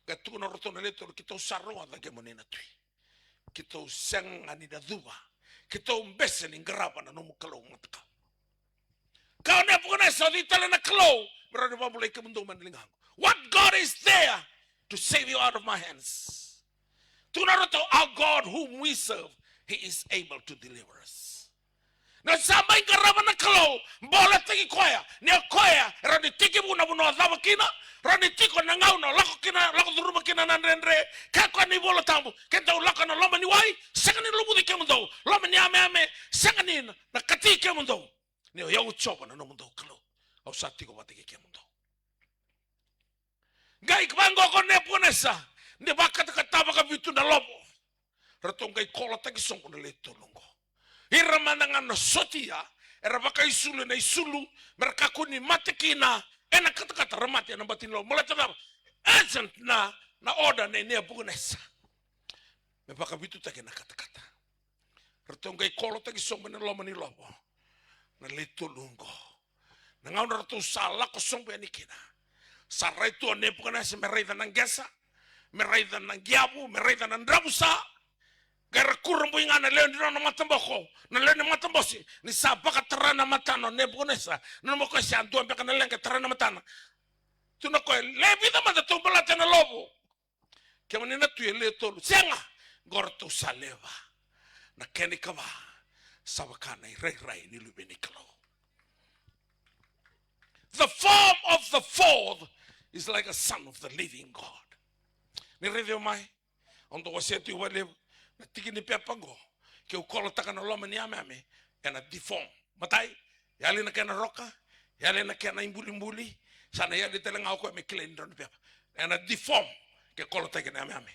Qai tukuna o ratou na lewe tolu, keitou sa rogoca kemuni na tui. Keitou sega ni na cuva. Keitou bese ni qarava na nomu kalou matakau. Kaya o Nepukanesa, o cei tale na Kalou me rawa ni vakabulai kemudou mai na ligaqu? What God is there to save you out of my hands? Tukuna o ratou, our God whom we serve, he is able to deliver us. Na sa mai qarava na Kalou, bolataki koya, ni o koya e rawa ni tekivu na vanua o cava kina, rawa ni tiko na gauna o lako kina, lako curuma kina na dredre. Kaya koya na iVola Tabu, ke dou lako ena loma ni wai, sega ni luvuci kemudou, loma ni yameyame, sega ni na, na kati kemudou. Ni o yau Jiova na nomudou Kalou, au sa tiko vata kei kemudou. Qai vaqo ko Nepukanesa, ni vakatakata vakavitu na lovo. Ratou qai kolotaki sobu na lewe tolu oqo. Ira mada ga na sotia, era vakaisulu ena isulu, mera kakua ni mate kina ena katakata, ra mate ena bati ni lovo. Baleta cava? Urgent na, na order nei Nepukanesa. Me vakavitutaki na katakata. Ratou qai kolotaki sobu ena loma ni lovo na lewe tolu oqo. Na gauna ratou sa lako sobu yani kina, sa rai tu o Nepukanesa me raica na qesa, me raica na qiyavu, me raica na dravusa. Qai ra kurabui ga na lewe ni nona mataboko, na lewe ni matabose, ni sa vakatara na matana o Nepukanesa. Nanuma o koya se a dua beka na leqa e tara na matana. Tukuna o koya, lewe vica mada tou baleta na lovo. Kemuni na tui e lewe tolu. Sega, qo ratou sa lewe va. Na kena ikava, sa vaka na irairai ni luve ni Kalou. The form of the fourth is like a son of the living God. Ni raici au mai, au dau wasea tiko vakalevu na tiki ni pepa qo. Keu kolotaka na loma ni yameyame, ena deform. Matai, yali na kena roka, yali na kena ibulibuli, sa na yali tale ga o koya me kilai ni drau ni pepa. Ena deform, ke kolotaki na yameyame.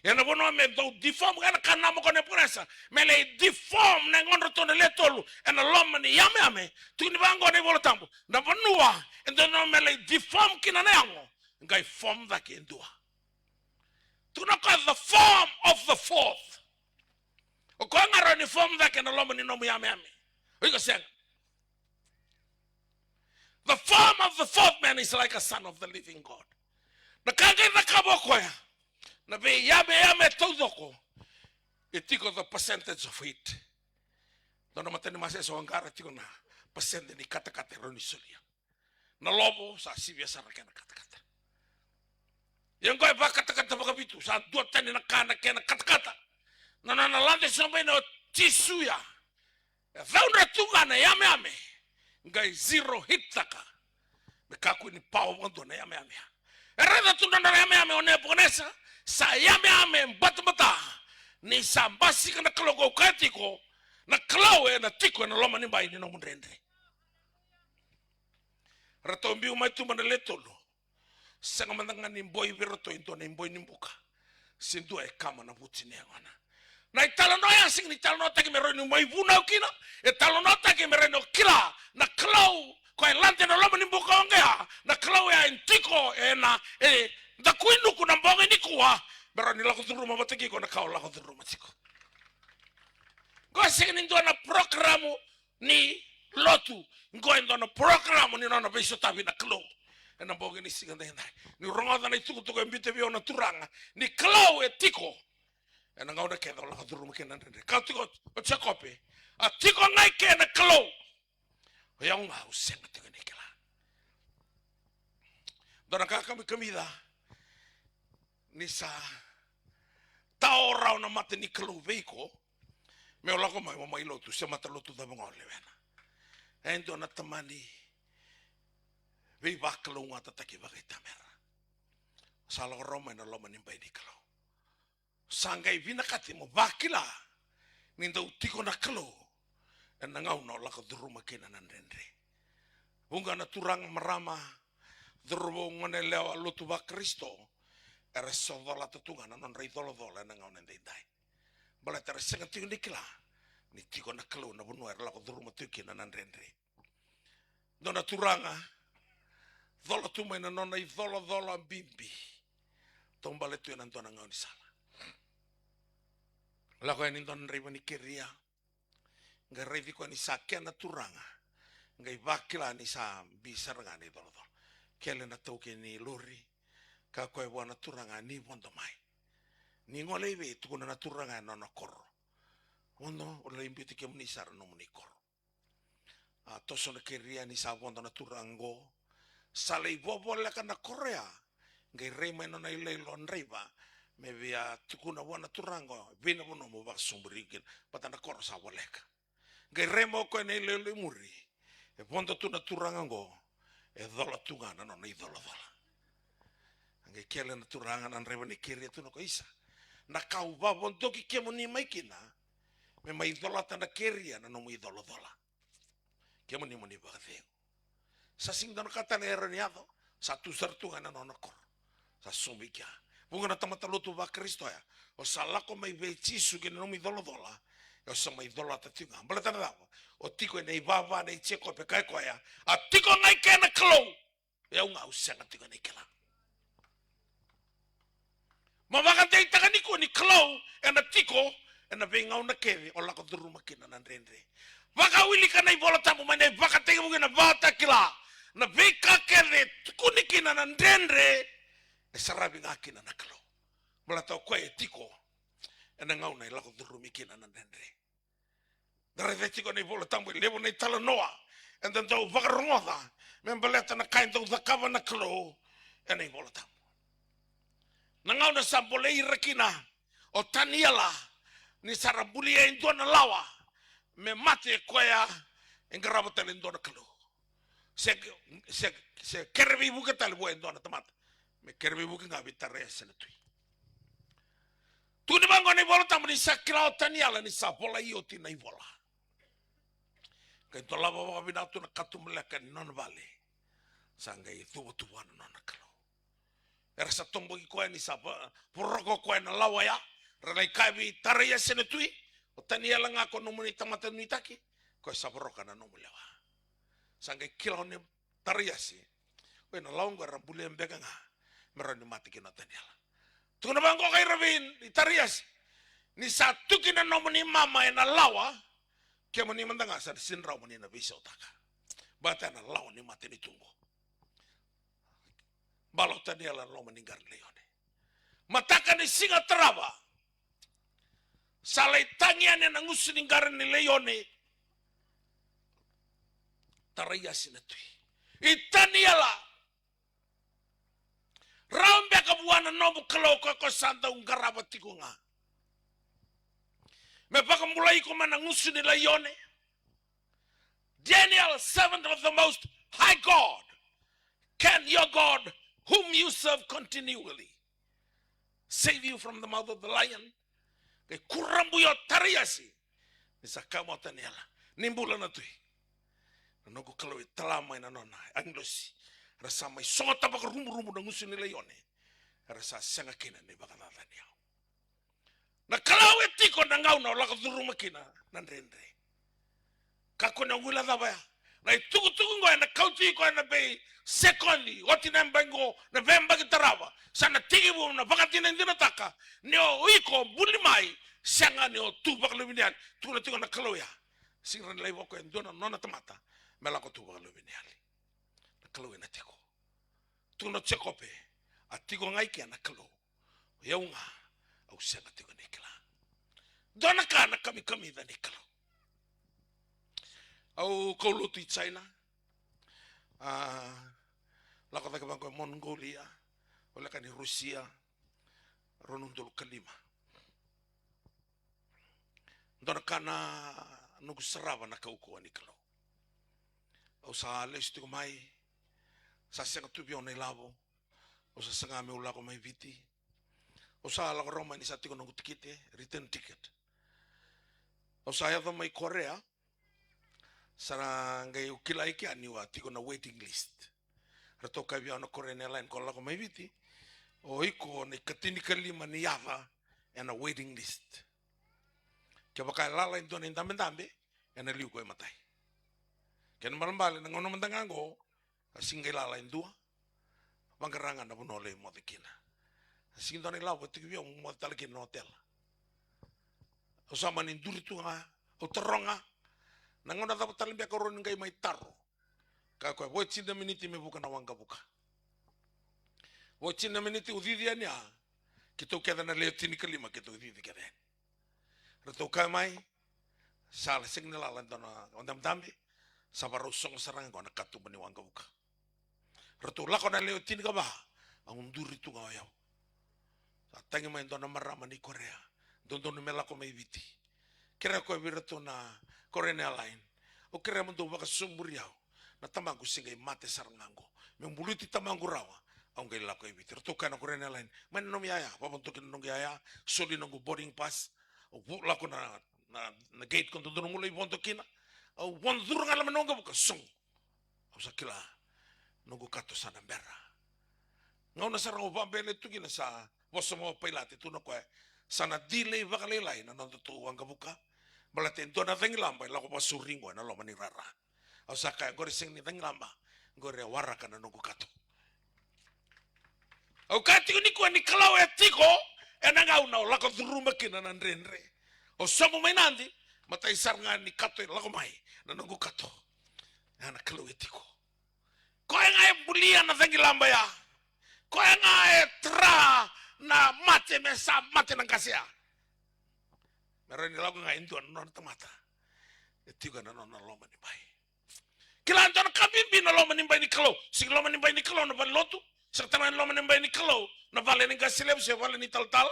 Ena vanua me dau deform, ena ka namaka o Nepukanesa, me lai deform na yagodratou na lewe tolu ena loma ni yameyame. Tukuni vaqo na iVola Tabu, na vanua e dodonu me lai deform kina na yago, qai form cake e dua. Tukuna o koya the form of the fourth. O koya ga rawa ni form cake ena loma ni nomu yameyame. O iko sega. The form of the fourth man is like a son of the living God. Na ka qai cakava o koya, na veiyameyame taucoko, e tiko the percentage of it. Dua na matanimase sa qara tiko na pasede ni katakata e rawa ni solia. Na lovo sa sivia sara kena katakata. Ia oqo e vakatakata vakavitu, sa duatani na ka na kena katakata. Na nona lade sobu mai na o Jisu ya, e caudre tu ga na yameyame, qai zero hit taka. Me kakua ni pawa vakadua na yameyame ya. E raica tu na nona yameyame o Nepukanesa, sa yameyame batabata. Ni sa basika na Kalou, kau kaya tiko, na Kalou ena tiko ena loma ni bai ni nomu dredre. Ratou biu mai tu mai na le tolu. Sega mada ga ni boi vei ratou e dua na iboi ni buka se dua e kama na vuti ni yagona. Na italanoa ya sega ni talanoataki me rawa ni mai vunau kina. E talanoataki me rawa ni o kila na Kalou ko e lade na loma ni buka oqo ya. Na Kalou ya e tiko ena, e dakui nuku na bogi nikua, me rawa ni lako curuma vata kei iko na ka o lako curuma tiko. Qo sega ni dua na porokaramu ni lotu. Qo e dua na porokaramu ni nona veisotavi na Kalou ena bogi ni siga daidai. Ni rogoca na itukutuku e biuta vei au na Turaga, ni Kalou e tiko ena gauna kece o lako curuma kina na dredre. Ka tiko o Jekope, a tiko ga i ke na Kalou. O yau ga au sega tiko ni kila. Dua na ka kamikamica ni sa tao rawa na mata ni Kalou vei iko, me o lako mai mo mai lotu se mata lotu cava ga o lewena. E dua na tamani veivakalougatataki vakaitamera. Sa lako rawa mai na loma ni bai ni Kalou. Sa qai vinakati mo vakila ni dau tiko na Kalou ena gauna o lako curuma kina na dredre. Vuqa na turaga, marama, cauravou, goneyalewa, lotu vaKarisito era socolata tu ga na nodra icolacola ena gauna edaidai. Baleta era sega tiko ni kila ni tiko na Kalou na vanua era lako curuma tiko kina na dredre. Dua na turaga cola tu mai na nona icolacola bibi. Taubale tu ena dua na gaunisala. Lako yani dua na draiva ni keria. Qai raici koya ni sa kena turaga. Qai vakila ni sa bi sara ga na icolacola. Kele na taukei ni lori. Kaya koya vua na turaga, ni vodo mai. Ni gole i vei? Tukuna na turaga ena nona koro. Vodo, au lai biuti kemuni sara nomuni koro. A toso na keria ni sa vodo na turaga oqo. Sa lai vovoleka na koro ya. Qai rai mai nona iloilo draiva me via tukuna vua na turaga oqo, vei na vanua mo vakasoqoni kina, baleta na koro sa voleka. Qai rai mai o koya na iloilo i muri. E vodo tu na turaga oqo. E cola tu ga na nona icolacola. A qai kele na turaga na draiva ni keria, tukuna o koya, isa, na ka au vavodoki kemuni mai kina, me mai colata na keria na nomu icolacola. Kemuni mo ni vakacegu. Sa sega ni dua na ka tale e rawa ni yaco. Sa tu sara tu ga ena nona koro. Sa sobu i kea. Vuqa na tamata lotu vaKarisito ya, o sa lako mai vei Jisu kei na nomu icolacola, o sa mai colata tiko ga. Baleta na cava? O tiko ena ivava nei Jekope, kaya koya, a tiko ga i ke na Kalou. O yau ga au sega tiko ni kila. Mo vakadeitaka nikua ni Kalou ena tiko ena veigauna kece o lako curuma kina na dredre. Vakawilika na iVola Tabu mai na iVakatekivu ki na Vakatakila. Na veika kece e tukuni kina na dredre, e saravi ga kina na Kalou. Baleta o koya e tiko ena gauna e lako curumi kina na dredre. Da raica tiko na iVola Tabu, e levu na italanoa eda dau vakarogoca me baleta na ka e dau cakava na Kalou ena iVola Tabu. Na gauna sa bolei ira kina o Taniela, ni sa ra bulia e dua na lawa me mate, koya e qarava tale e dua na kalou. Se, se, se kere veivuke tale vua e dua na tamata, me kere veivuke ga vei Taraia se na tui. Tukuni vaqo na iVola Tabu ni sa kila o Taniela ni sa volai oti na ivola. Qai dolava vakavinaka tu na katubaleka ni nona vale. Sa qai cuva tu vua na nona Kalou. Era sa toboki koya ni sa va-, voroka o koya na lawa ya. Ra lai kaya vei Taraia se na tui, o Taniela ga ko nomuni tamata nuitaki, koya sa voroka na nomu lewa. Sa qai kila o Tariasi, o ena lawa oqo era bulia beka ga me rawa ni mate kina o Taniela. Tukuna vaqo ka ira vei Tariasi, ni sa tuki na nomuni mama ena lawa, kemuni mada ga sa na sega ni rawa mo ni na veisautaka. Baleta na lawa ni matanitu oqo. Bala o Taniela ena loma ni qara ni laione. Mataka ni siga tarava, sa lai tagi yani ena gusu ni qara ni laione Taraiasi na tui. I Taniela, rawa beka vua na nomu Kalou, koya ko sa dau qarava tiko ga me vakabulai iko mai na gusu ni laione? Daniel, servant of the Most High God, can your God, whom you serve continually, save you from the mouth of the lion? Qai kurabui o Tariasi ni sa kaya mai o Taniela, ni bula na tui. Na noqu Kalou e tala mai na nona agilosi. Era sa mai sogota vakaruburubu na gusu ni laione. Era sa sega kina ni vakacacani au. Na Kalou e tiko na gauna o lako curuma kina na dredre. Kakua ni o guilecava ya. Na itukutuku qo ena kauti iko ena veisekodi, oti na yabaki qo, na veiyabaki tarava. Sa na tekivu na vakadinadinataka ni o iko buli mai, sega ni o tu vakaluveniyali. Tukuna tiko na Kalou ya. Sega ni lai voko e dua na nona tamata me lako tu vakaluveniyali. Na Kalou ena tiko. Tukuna o Jekope, a tiko ga i kea na Kalou. O yau ga, au sega tiko ni kila. Dua na ka na kamikamica ni Kalou. Au kaulotu i China. A, lako cake vaqo e Mongolia. Voleka ni Rusia. Rua na udolu ka lima. Dua na ka na noqu sarava na kaukauwa ni Kalou. Au sa lesu tiko mai. Sa sega tu vei au na ilavo. Au sa saga meu lako mai Viti. Au sa lako rawa mai ni sa tiko noqu tikite, return ticket. Au sa yaco mai Korea. Sa na qai au kila i kea niu a tiko na waiting list. Ratou kaya vei au na Korean Airline ko lako mai Viti. O iko na ikatinikalima ni yaca ena waiting list. Kevaka e lala e dua na idabedabe, ena liu ko e matai. Kena ibalebale na gauna mada ga qo, a sega ni qai lala e dua. Vaqara ga na vanua o lai moce kina. A sega ni dua na ilavo e tiko vei au meu moce tale kina na otela. Au sa mani duri tu ga, au taroga. Na gauna cava tale beka au rawa ni qai mai taro? Kaya o koya, vo e tini na miniti me vuka na waqavuka. Vo e tini na miniti, au cici yani ya. Keitou kece na lewe tinikalima, keitou cici kece yani. Ratou kaya mai, sa la sega ni lala e dua na idabedabe, sa varau sogo sara ga qo na katuba ni waqavuka. Ratou lako na lewe tinikava, au duri tu ga o yau. Sa tagi mai e dua na marama ni Korea, dodonu me lako mai Viti. Kerea o koya vei iratou na Korean Airline, au kerea mo dou vakasoburi au. Na tamaqu se qai mate sara ga qo. Meu buluti tamaqu rawa, au qai lako i Viti. Ratou kaya na Korean Airline, mai na nomu yaya, vavodoki na noqu yaya, soli noqu boarding pass. Au vu lako na, na, na gate ko dodonu meu lai vodo kina. Au vodo curu ga loma ni waqavuka, sogo. Au sa kila, noqu kato sa na bera. Gauna sara au vabele tu kina sa vosa mai o pailate, tukuna o koya, sa na delay vakalailai na nodatou waqavuka. Baleta e dua na cagilaba e lako vakasauri qo ena loma ni rara. Au sa kaya, qori sega ni cagilaba, qori e waraka na noqu kato. Au kaya tiko nikua ni Kalou e tiko ena gauna o lako curuma kina na dredre. Au sobu mai Nadi, matai sara ga ni kato e lako mai, na noqu kato. Ya na Kalou e tiko. Koya ga e bulia na cagilaba ya. Koya ga e tara na mate me sa mate na qase ya. Me rawa ni lako ga e dua na nona tamata. E tiko ena nona loma ni bai. Kila, dua na ka bibi na loma ni bai ni Kalou. Sega ni loma ni bai ni Kalou na vale lotu. Sega tale ga ni loma ni bai ni Kalou na vale ni qase levu se vale ni talatala.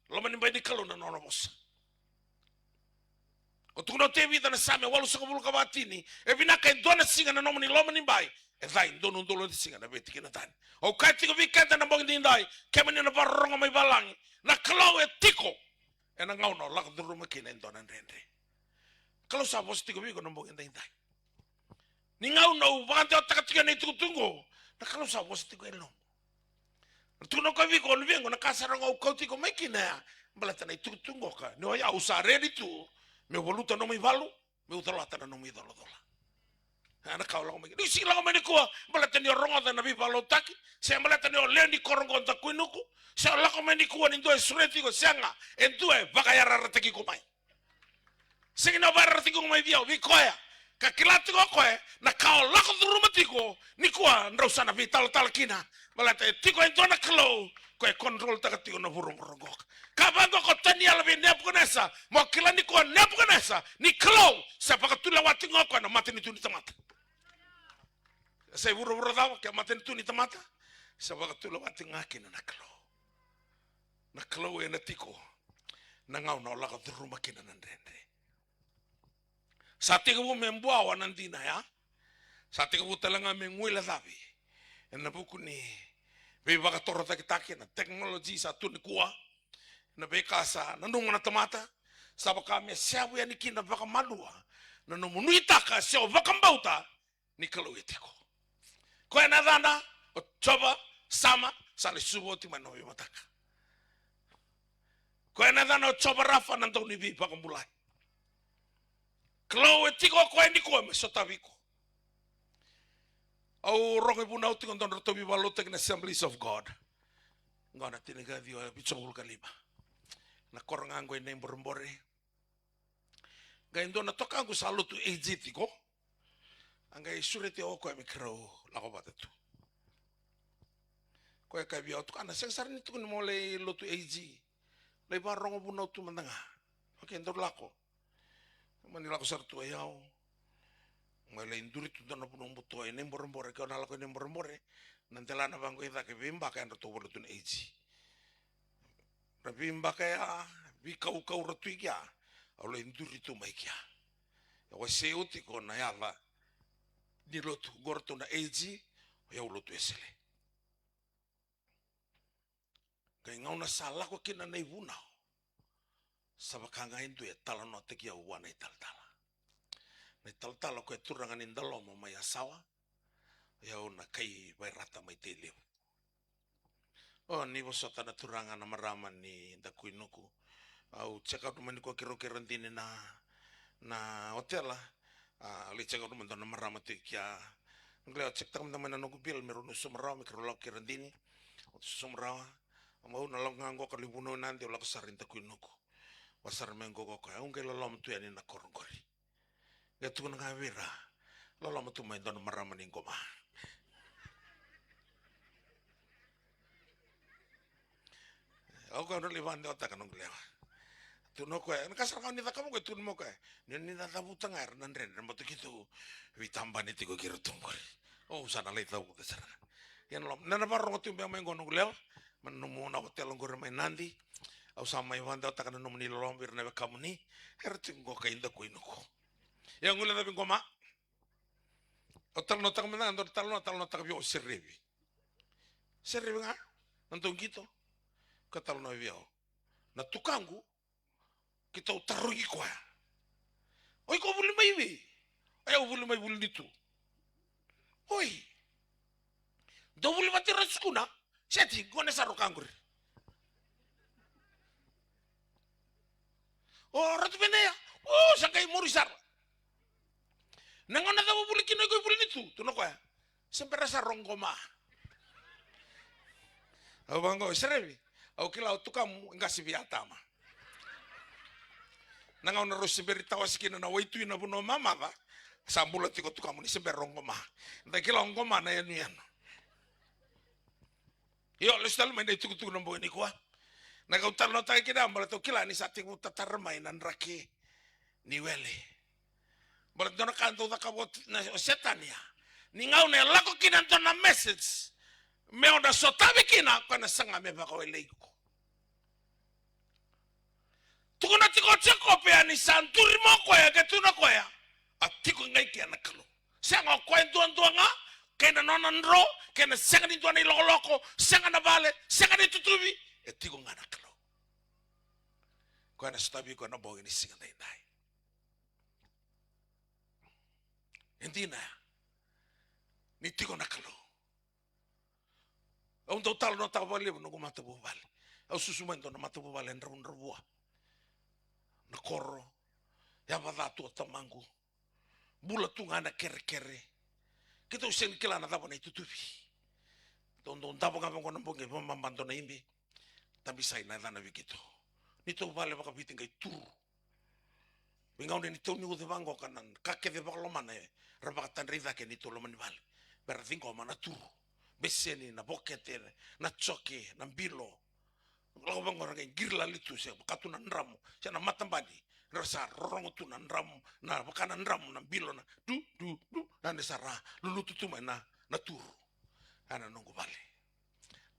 Loma ni bai ni Kalou na nona vosa. O tukuna o Tevita na Same walusagavulu ka va tini, e vinaka e dua na siga na nomuni loma ni bai, e ca e dua na udolu na siga na veitikina tani. Au kaya tiko vei keda na bogi edaidai, kemuni na vakarorogo mai valagi, na Kalou e tiko ena gauna o lako curuma kina e dua na dredre. Kalou sa vosa tiko vei iko na bogi edaidai. Ni gauna au vakadewataka tiko ena itukutuku oqo, na Kalou sa vosa tiko e loqu. Na tukuna o koya vei iko, o luvequ, na ka sara ga au kauti iko mai kina ya, baleta na itukutuku oqo ka, ni o yau sa redi tu meu valuta nomu ivalu, meu colata na nomu icolacola. A, na ka o lako mai kina. Ni sega ni lako mai nikua baleta ni o rogoca na veivakalotutaki, se baleta ni o lewe ni koro oqo o dakuinuku, se o lako mai nikua ni dua e sureti iko, sega, e dua e vakayarayarataki iko mai. Sega ni o vakayarayarataki iko mai vei au, vei koya. Ka kila tiko o koya na ka o lako curuma tiko nikua, drau sa na veitalatala kina. Baleta e tiko e dua na Kalou ko e controltaka tiko na vuravura oqo. Ka vaqo ko Taniela vei Nepukanesa, mo kila nikua Nepukanesa ni Kalou se vakatulewa tiko ga o koya na matanitu ni tamata. Sa i vuravura cava ke matanitu ni tamata, se vakatulewa tiko ga kina na Kalou. Na Kalou ena tiko na gauna o lako curuma kina na dredre. Sa tekivu me buawa na dina ya. Sa tekivu tale ga me guilecavi ena vuku ni veivakatorocaketaki, na technology sa tu nikua, na veika sa nanuma na tamata. Sa vaka me seavu yani kina vakamalua na nomu nuitaka se o vakabauta ni Kalou e tiko. Koya na yacana o Jiova Sama, sa lai susuga oti mai na nona veimataka. Koya na yacana o Jiova Rafa, na dauniveivakabulai. Kalou e tiko o koya nikua me sotavi iko. Au rogo ivunau tiko dua na ratou veivakalotutaki na Assemblies of God. Qo na tinikaciwa vitusagavulu ka lima. Na koro ga qo e Naiborebore. Qai dua na tokaqu sa lotu A G tiko. A qai sureti au o koya me keirau lako vata tu. Koya e kaya vei au, "Tukana, sega sara ni tukuni mo lai lotu A G. Lai vakarorogo vunau tu mada ga." "Okei, daru lako." Mani lako sara tu o yau. Mai lai duri tu dua na vanua buto e Naiborebore, ke o na lako e Naiborebore. Na delana vaqo i cake, veibaka edratou vale tu na A G. Ra veibaka ya, veikaukau ra tu i kea. Au lai duri tu mai kea. E wasei au tiko na yaca ni lotu, qo ratou na A G, o yau lotu Wesele. Qai gauna sa lako kina na ivunau, sa vaka ga e dua e talanoataki au vua na italatala. Na italatala o koya e turaga ni Dalomo mai Yasawa, o yau na kai Vairata mai Tailevu. O, ni vosota na turaga na marama ni Dakuinuku. Au check out mai ni koya keirau kei Radini na, na otela. A, au lai check out mai dua na marama tu i kea. Qai au check taka mada mai na noqu bill me rau na sauma rawa me keirau lako kei Radini. Au sauma rawa. Au na lako ga qo ka lai vunau i Nadi, au lako sara i Dakuinuku. Au sara mai qo, qo, qo, au qai loloma tu yani na koro qori. Qai tukuna ga vei ira, loloma tu mai dua na marama ni Qoma. Au koya au na lai vakadewataka noqu lewa. Tukuna o koya, na ka sara ga ni cakava qo, tukuna mai o koya, ni, ni na cavuta ga era na dredre, baleta keitou veitabani tiko kei iratou qori. Au sa na lai cavuta sara ga. Ia na loma, na, na vakarorogo tu beka mai qo noqu lewa, mai na nomu na otela qori mai Nadi. Au sa mai vakadewataka na nomuni loloma vei ira na wekamuni, era tiko qo kai Dakuinuku. Ia gole cavi Qoma. Au talanoataka mada ga, dua na talanoa, talanoataka vei au o Serevi. Serevi ga, na dauqito. Ka talanoa vei au. Na tukaqu, keitou tarogi koya. O iko vuli mai vei? O yau vuli mai Vulinitu. Oi. Dou vuli vata ira na sukuna? Seti, gone sara o ka qori. O Ratu Veneya, o, sa qai muri sara. Na gauna cava o vuli kina o iko i Vulinitu? Tukuna o koya, se bera sara o Qoma. Au vaqo, Serevi, au kila o tukamu e qase vei Atama. Na gauna rau se bera tawase kina na waitui na vanua mamaca, sa bula tiko tukamu ni se bera o Qoma. Da kila o Qoma na yanuyanu. Io, lesu tale mai na itukutuku na bogi nikua. Na ka au talanoataka kina, baleta au kila ni sa tekivu tatara mai na draki ni wele. Baleta dua na ka dau cakava o, na, o Setani ya. Ni gauna e lako kina dua na message, me o na sotavi kina, koya na saga me vakawelei iko. Tukuna tiko o Jekope ya ni sa duri mai o koya, qai tukuna o koya, a tiko ga i kea na Kalou. Sega o koya duadua ga, kei na nona dro, kei na sega ni dua na ilokoloko, sega na vale, sega na itutuvi, e tiko ga na Kalou. Koya na sotavi iko ena bogi ni siga daidai. E dina ya ni tiko na Kalou. Au dau talanoataka vakalevu noqu matavuvale. Au susu mai dua na matavuvale e dravudravua. Na koro, yava ca tu o tamaqu. Bula tu ga na kerekere. Keitou sega ni kila na cava na itutuvi. Tou dau davo ga vaqo na bogi, vamama dua na ibe. Tabisai na yacana vei keitou. Neitou vale vakaviti qai turu. Veigauna ni tau ni uca vaqo ka na ka kece vakalomana era vakatadra i cake neitou loma ni vale. Mera ciqoma na turu. Beseni, na vokete, na joke, na bilo. Lako vaqo ra qai qiri lali tu se vaka tu na dramu, se na matabani. Ra sa rorogo tu na dramu, na vaka na dramu, na bilo na du, du, du. Na ne sa ra lulutu tu mai na, na turu. Ena noqu vale.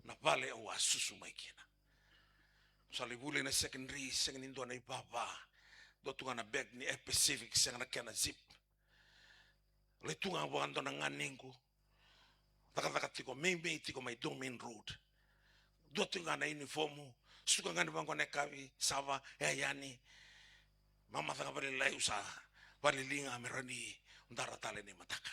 Na vale au a susu mai kina. Sa lai vuli na secondary, sega ni dua na ivava. Dua tu ga na bag ni Air Pacific, sega na kena zip. Lai tu ga vua dua na ganequ. Cakacaka tiko, meimei tiko mai Domain Road. Dua tiko ga na uniform, suka ga ni vaqo na yakavi, sava, e yani. Mamaca ga vakalailai, au sa vakaliliga me rawa ni dara tale ni mataka.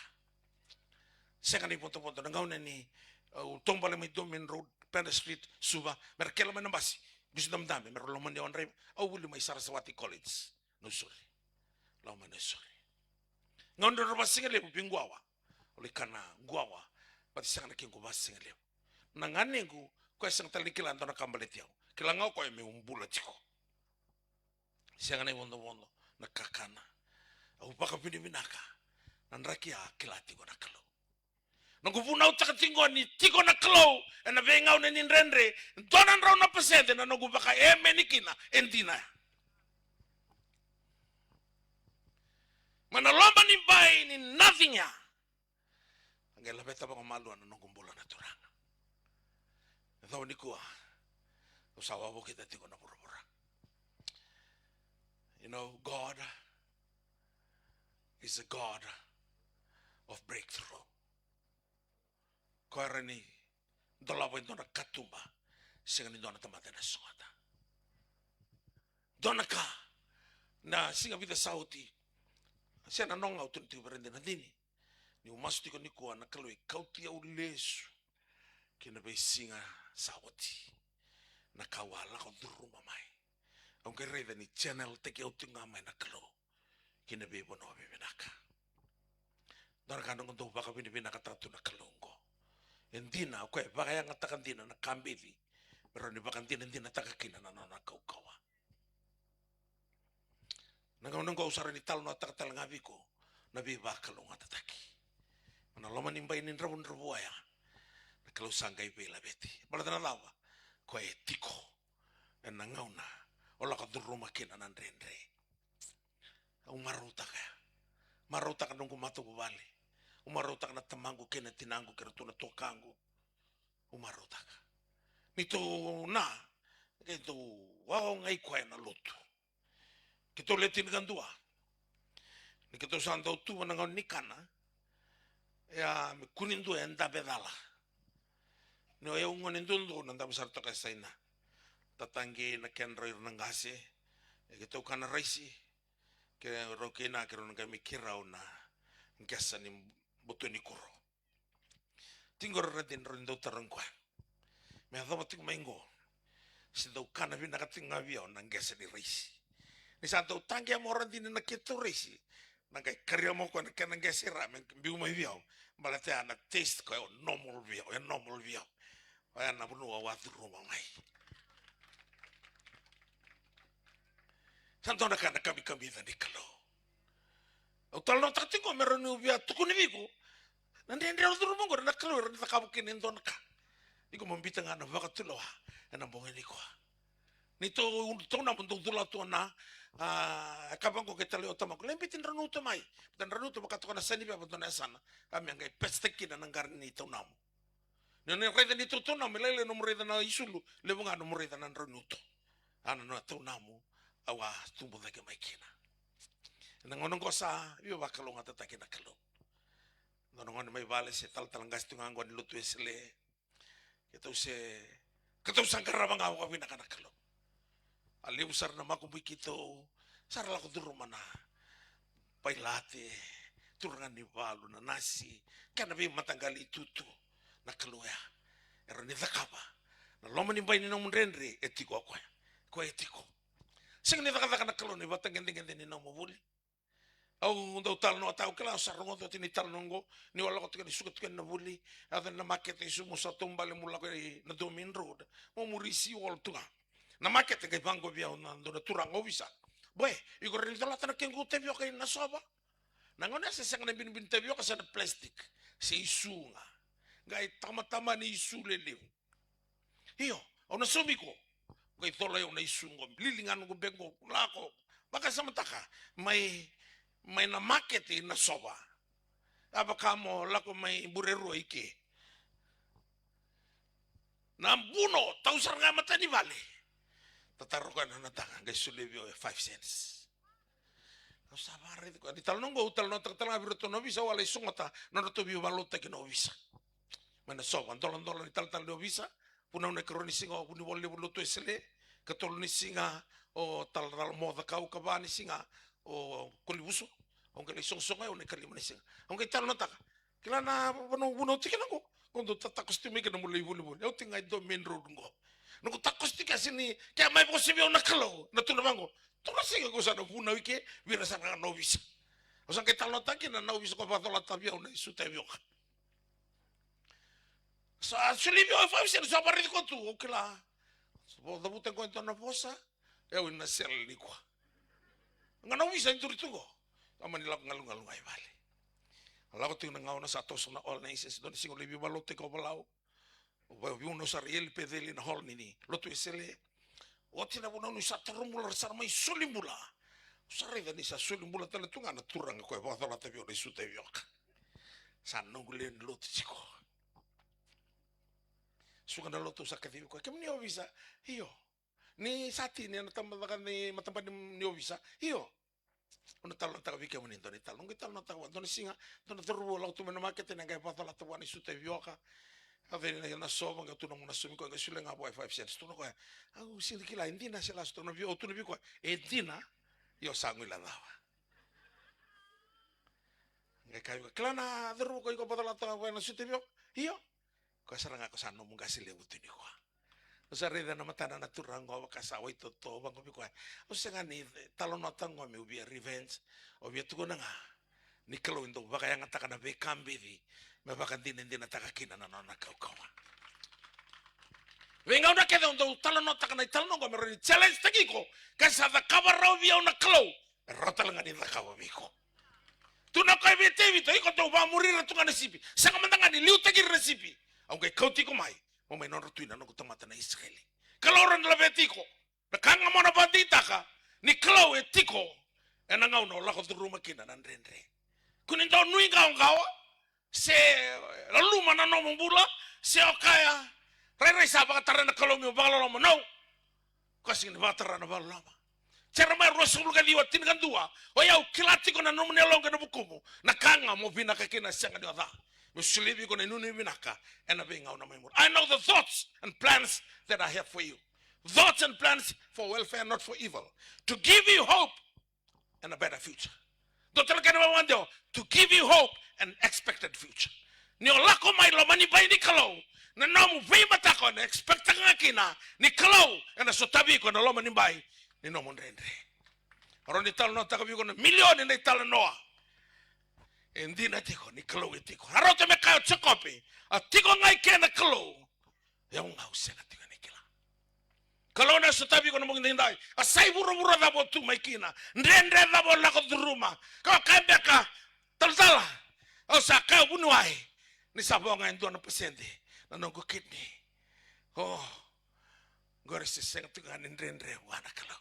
Sega na ivodovodo. Na gauna ni, uh, au taubale mai Domain Road, Pender Street, Suva, me ra kele mai na basi, Gusu Dabedabe, me ra lomani au, a draiva, au vuli mai Sarasvati College, Nausori. Lako mai Nausori. Gauna ni ra vakasigalevu, vei Guawa. Au lai kana Guawa, baleta sega na kequ vakasigalevu. Na ganequ, koya sega tale ni kila e dua na ka baleti au. Kila ga o koya meu bula tiko. Sega na ivodovodo, na kakana. Au vakavinavinaka na draki a kila tiko na Kalou. Noqu vunautaka tiko ni tiko na Kalou ena veigauna ni dredre, dua na drau na pasede na noqu vakaemeni kina e dina ya. Mai na loma ni bai ni nothing ya, a qai laveta vakamalua na noqu bula na Turaga. Yacova nikua, au sa wavokita tiko na vuravura. You know, God is a God of breakthrough. Koya e rawa ni dolava e dua na katuba, sega ni dua na tamata ena sogota. Dua na ka, na siga vica sa oti, se na noqu, au tukuna tiko vei ira na dina, niu masu tiko nikua, na Kalou e kauti au lesu ki na veisiga sa oti. Na ka au a lako curuma mai, au qai raica ni channel-taki au tiko ga mai na Kalou ki na veivanua vivinaka. Dua na ka noqu dau vakavinavinakataka tu na Kalou oqo. E dina, o koya e vakayagataka dina na ka beci me rawa ni vakadinadinataka kina na nona kaukauwa. Na gauna oqo au sa rawa ni talanoataka tale ga vei iko na veivakalougatataki. Na loma ni bai ni dravudravua ya, na Kalou sa qai veilaveti. Baleta na cava? Koya e tiko ena gauna o lako curuma kina na dredre. Au marautaka ya. Marautaka noqu matavuvale. Au marautaka na tamaqu kei na tinaqu kei ratou na tuakaqu. Au marautaka. Ni tou na, keitou wawa gai koya na lotu. Keitou le tinikadua. Ni keitou sa dau tuva na gauna ni kana, ia me kua ni dua e dabe cala. Ni o yau gone duadua, na dabe sara toka e Saina. Tataqi na kedrau ira na qase, e keitou kana raisi, keirau kei na, keirau na qai mai keirau na qesa ni boto ni kuro. Tiko qori Radini, drau ni dau tarogi koya. Me yacova tiko mai qo, se dau kana vinaka tiko ga vei au na qese ni raisi. Ni sa dau taqeya mai o Radini na keitou raisi, na qai karia mai o koya na kena qese i ra me biu mai vei au. Baleta ya na taste koya e normal vei au, e normal vei au. Oya na vanua au a curuma mai. Sa dua na ka na kamikamica ni Kalou. Au talanoataka tiko me rawa niu via tukuna vei iko. Na dredre au curuma oqori, na Kalou e rawa ni cakava kina e dua na ka. Iko mo biuta ga na vakatulewa ena bogi nikua. Ni tou, tou na mo dou cula tu na, a, e kava oqo kei talai o tamaqu. Lai biuti drau na uto mai. Biuta drau na uto, vaka toka na sa ni veva dua na yasana. A me qai pecetaki kina na qara ni taunamu. Ni o ni raica ni tautaunau me lailai nomu raica na isulu, levu ga nomu raica na drau ni uto. A na nona taunamu, au a tubu cake mai kina. Na gauna oqo sa veivakalougatataki na Kalou. Dua na gone mai vale se talatala qase tu ga oqo ni lotu Wesele. Keitou se, keitou sa qarava ga vakavinaka na Kalou. A levu sara na makubui keitou, sa ra lako curuma na pailate, turaga ni valu, na nasi, kei na veimataqali itutu, na Kalou ya. E rawa ni cakava. Na loma ni bai ni nomu dredre, e tiko o koya. Koya e tiko. Sega ni cakacaka na Kalou na ivakatagedegede ni nomu vuli. Au dau talanoataka, au kila au sa rogoca oti na italanoa oqo, niu a lako tiko ni suka tiko na vuli, yaco na makete i Suva, meu sa taubale meu lako i na Domain Road, meu muri seawall tu ga. Na makete qai vaqo vei au na dua na turaga ovisa. Boy, iko rawa ni colata na kequ tavioka i Nasova? Na gauna ya se sega na binibini tavioka, se na plastic, se isu ga. Qai tamatama ni isu lelevu. Io, au na saumi iko. Qai cola au na isu qo, lili ga noqu beki qo, lako. Vakasamataka, mai, mai na makete i Nasova. A vaka mo lako mai Burerua i ke. Na buno, tau sara ga e mata ni vale. Tatara o koya na nona taga, qai solia vei au e five cents. Au sa vakaraici koya. Ni talanoa qo, au talanoataka tale ga vei iratou na ovisa, au a lai sogota na nodratou veivakalotutaki na ovisa. Mai Nasova, doladola ni talatala ni ovisa, vunau na ikarua ni siga o Vunivola Levu Lotu Wesele, katolu ni siga o talatala Mo Cakau, kava ni siga o Kolivuso, au qai lai sogosogo, au na ikalima ni siga. Au qai talanoataka. Kila na vanua, vanua tiko na qo. Qo dou tatakoso tiko mai kina na mulai volivoli. Au tiko ga e dua main road qo. Noqu takoso tiko ya, sega ni, ke mai vosa vei au na Kalou, na tuna vaqo. Tuna siga qo sa na vunau i ke, vei ira sara ga na ovisa. Au sa qai talanoataka kina na ovisa ko vakacolata vei au na isuta e vioka. Sa soli vei au e five cents, sa vakaraici koya tu, au kila. Sa cavuta qo e dua na vosa, e au na sele nikua. Ga na ovisa e duri tu qo. Au mani lako galugalu ga i vale. A lako tiko na gauna sa toso na All Nations, dua na siga au lai veivakalotutaki ko Valau. Au veivanua sara i Eli Peceli na hall ni, ni lotu Wesele. Oti na vunau niu sa toro bula, ra sa mai soli bula. Au sa raica ni sa soli bula tale tu ga na turaga koya e vakacolata vei au na isuta e vioka. Sa noqu lewe ni lotu tiko. Suka na lotu, au sa kacivi koya, kemuni ovisa? Io. Ni sa tini ena tabacakacaka ni matabani ni ovisa? Io. Au na talanoataka vei kemuni e dua na italanoa. Au qai talanoataka vua, dua na siga, dua na cauravou lako tu mai na makete, na qai vakacolata vua na isuta e vioka. Au cei na, na sova, qai tu na mona sovi koya, qai solia ga vua e five cents. Tukuna koya, au sega ni kila, e dina se lasu? Tukuna vei au, tukuna vei koya, e dina. Io, sa guilecava. Qai kaya vei koya, kila na cauravou koya iko vakacolata vua na isuta e vioka? Io. Koya sara ga ko sa nomu qase levu tu nikua. Au sa raica na matana na turaga qo vaka sa waitoto, vaqo vei koya. Au sega ni talanoataka qo meu via revenge. Au via tukuna ga ni Kalou e dau vakayagataka na veika bibi me vakadinadinataka kina na nona kaukauwa. Veigauna kece au dau talanoataka na italanoa qo me rawa ni challenge-taki iko. Ka sa cakava rawa vei au na Kalou, e rawa tale ga ni cakava vei iko. Tukuna o koya vei Tevita, iko dau vakamuri ira tu ga na sipi. Sega mada ga ni liutaki ira na sipi, au qai kauti iko mai mo mai nodra tui na noqu tamata na Isireli. Kalou rawa ni laveti iko. Na ka ga mo na vakadeitaka ni Kalou e tiko ena gauna o lako curuma kina na dredre. Kua ni dau nuiqawaqawa, se laluma na nomu bula, se o kaya, rairai sa vakatara na Kalou meu vakaloloma. No. Koya sega ni vakatara na vakaloloma. Jeremaia ruasagavulu ka ciwa, tinikadua. O yau kila tiko na nomuni yaloqu ena vukumu, na ka ga mo vinaka kina, sega ni o ca. Meu solia vei iko na inuinui vinaka ena veigauna mai muri. I know the thoughts and plans that I have for you. Thoughts and plans for welfare, not for evil. To give you hope and a better future. Dua tale na kena vakavakadewa, to give you hope and expected future. Ni o lako mai loma ni bai ni Kalou, na nomu veimataka o na expect-taka ga kina ni Kalou ena sotavi iko ena loma ni bai ni nomu dredre. Au rawa ni talanoataka vei iko na milioni na italanoa. E dina tiko ni Kalou e tiko. A rauta me kaya o Jekope, a tiko ga i ke na Kalou, o yau ga au sega tiko ni kila. Kalou na sotavi iko na bogi daidai. A sa i vuravura cava o tu mai kina, dredre cava o lako curuma. Ka o kaya beka, talatala, au sa kaya vuniwai ni sa vo ga e dua na pasede na noqu kidney. O, qori se sega tiko ga ni dredre vua na Kalou.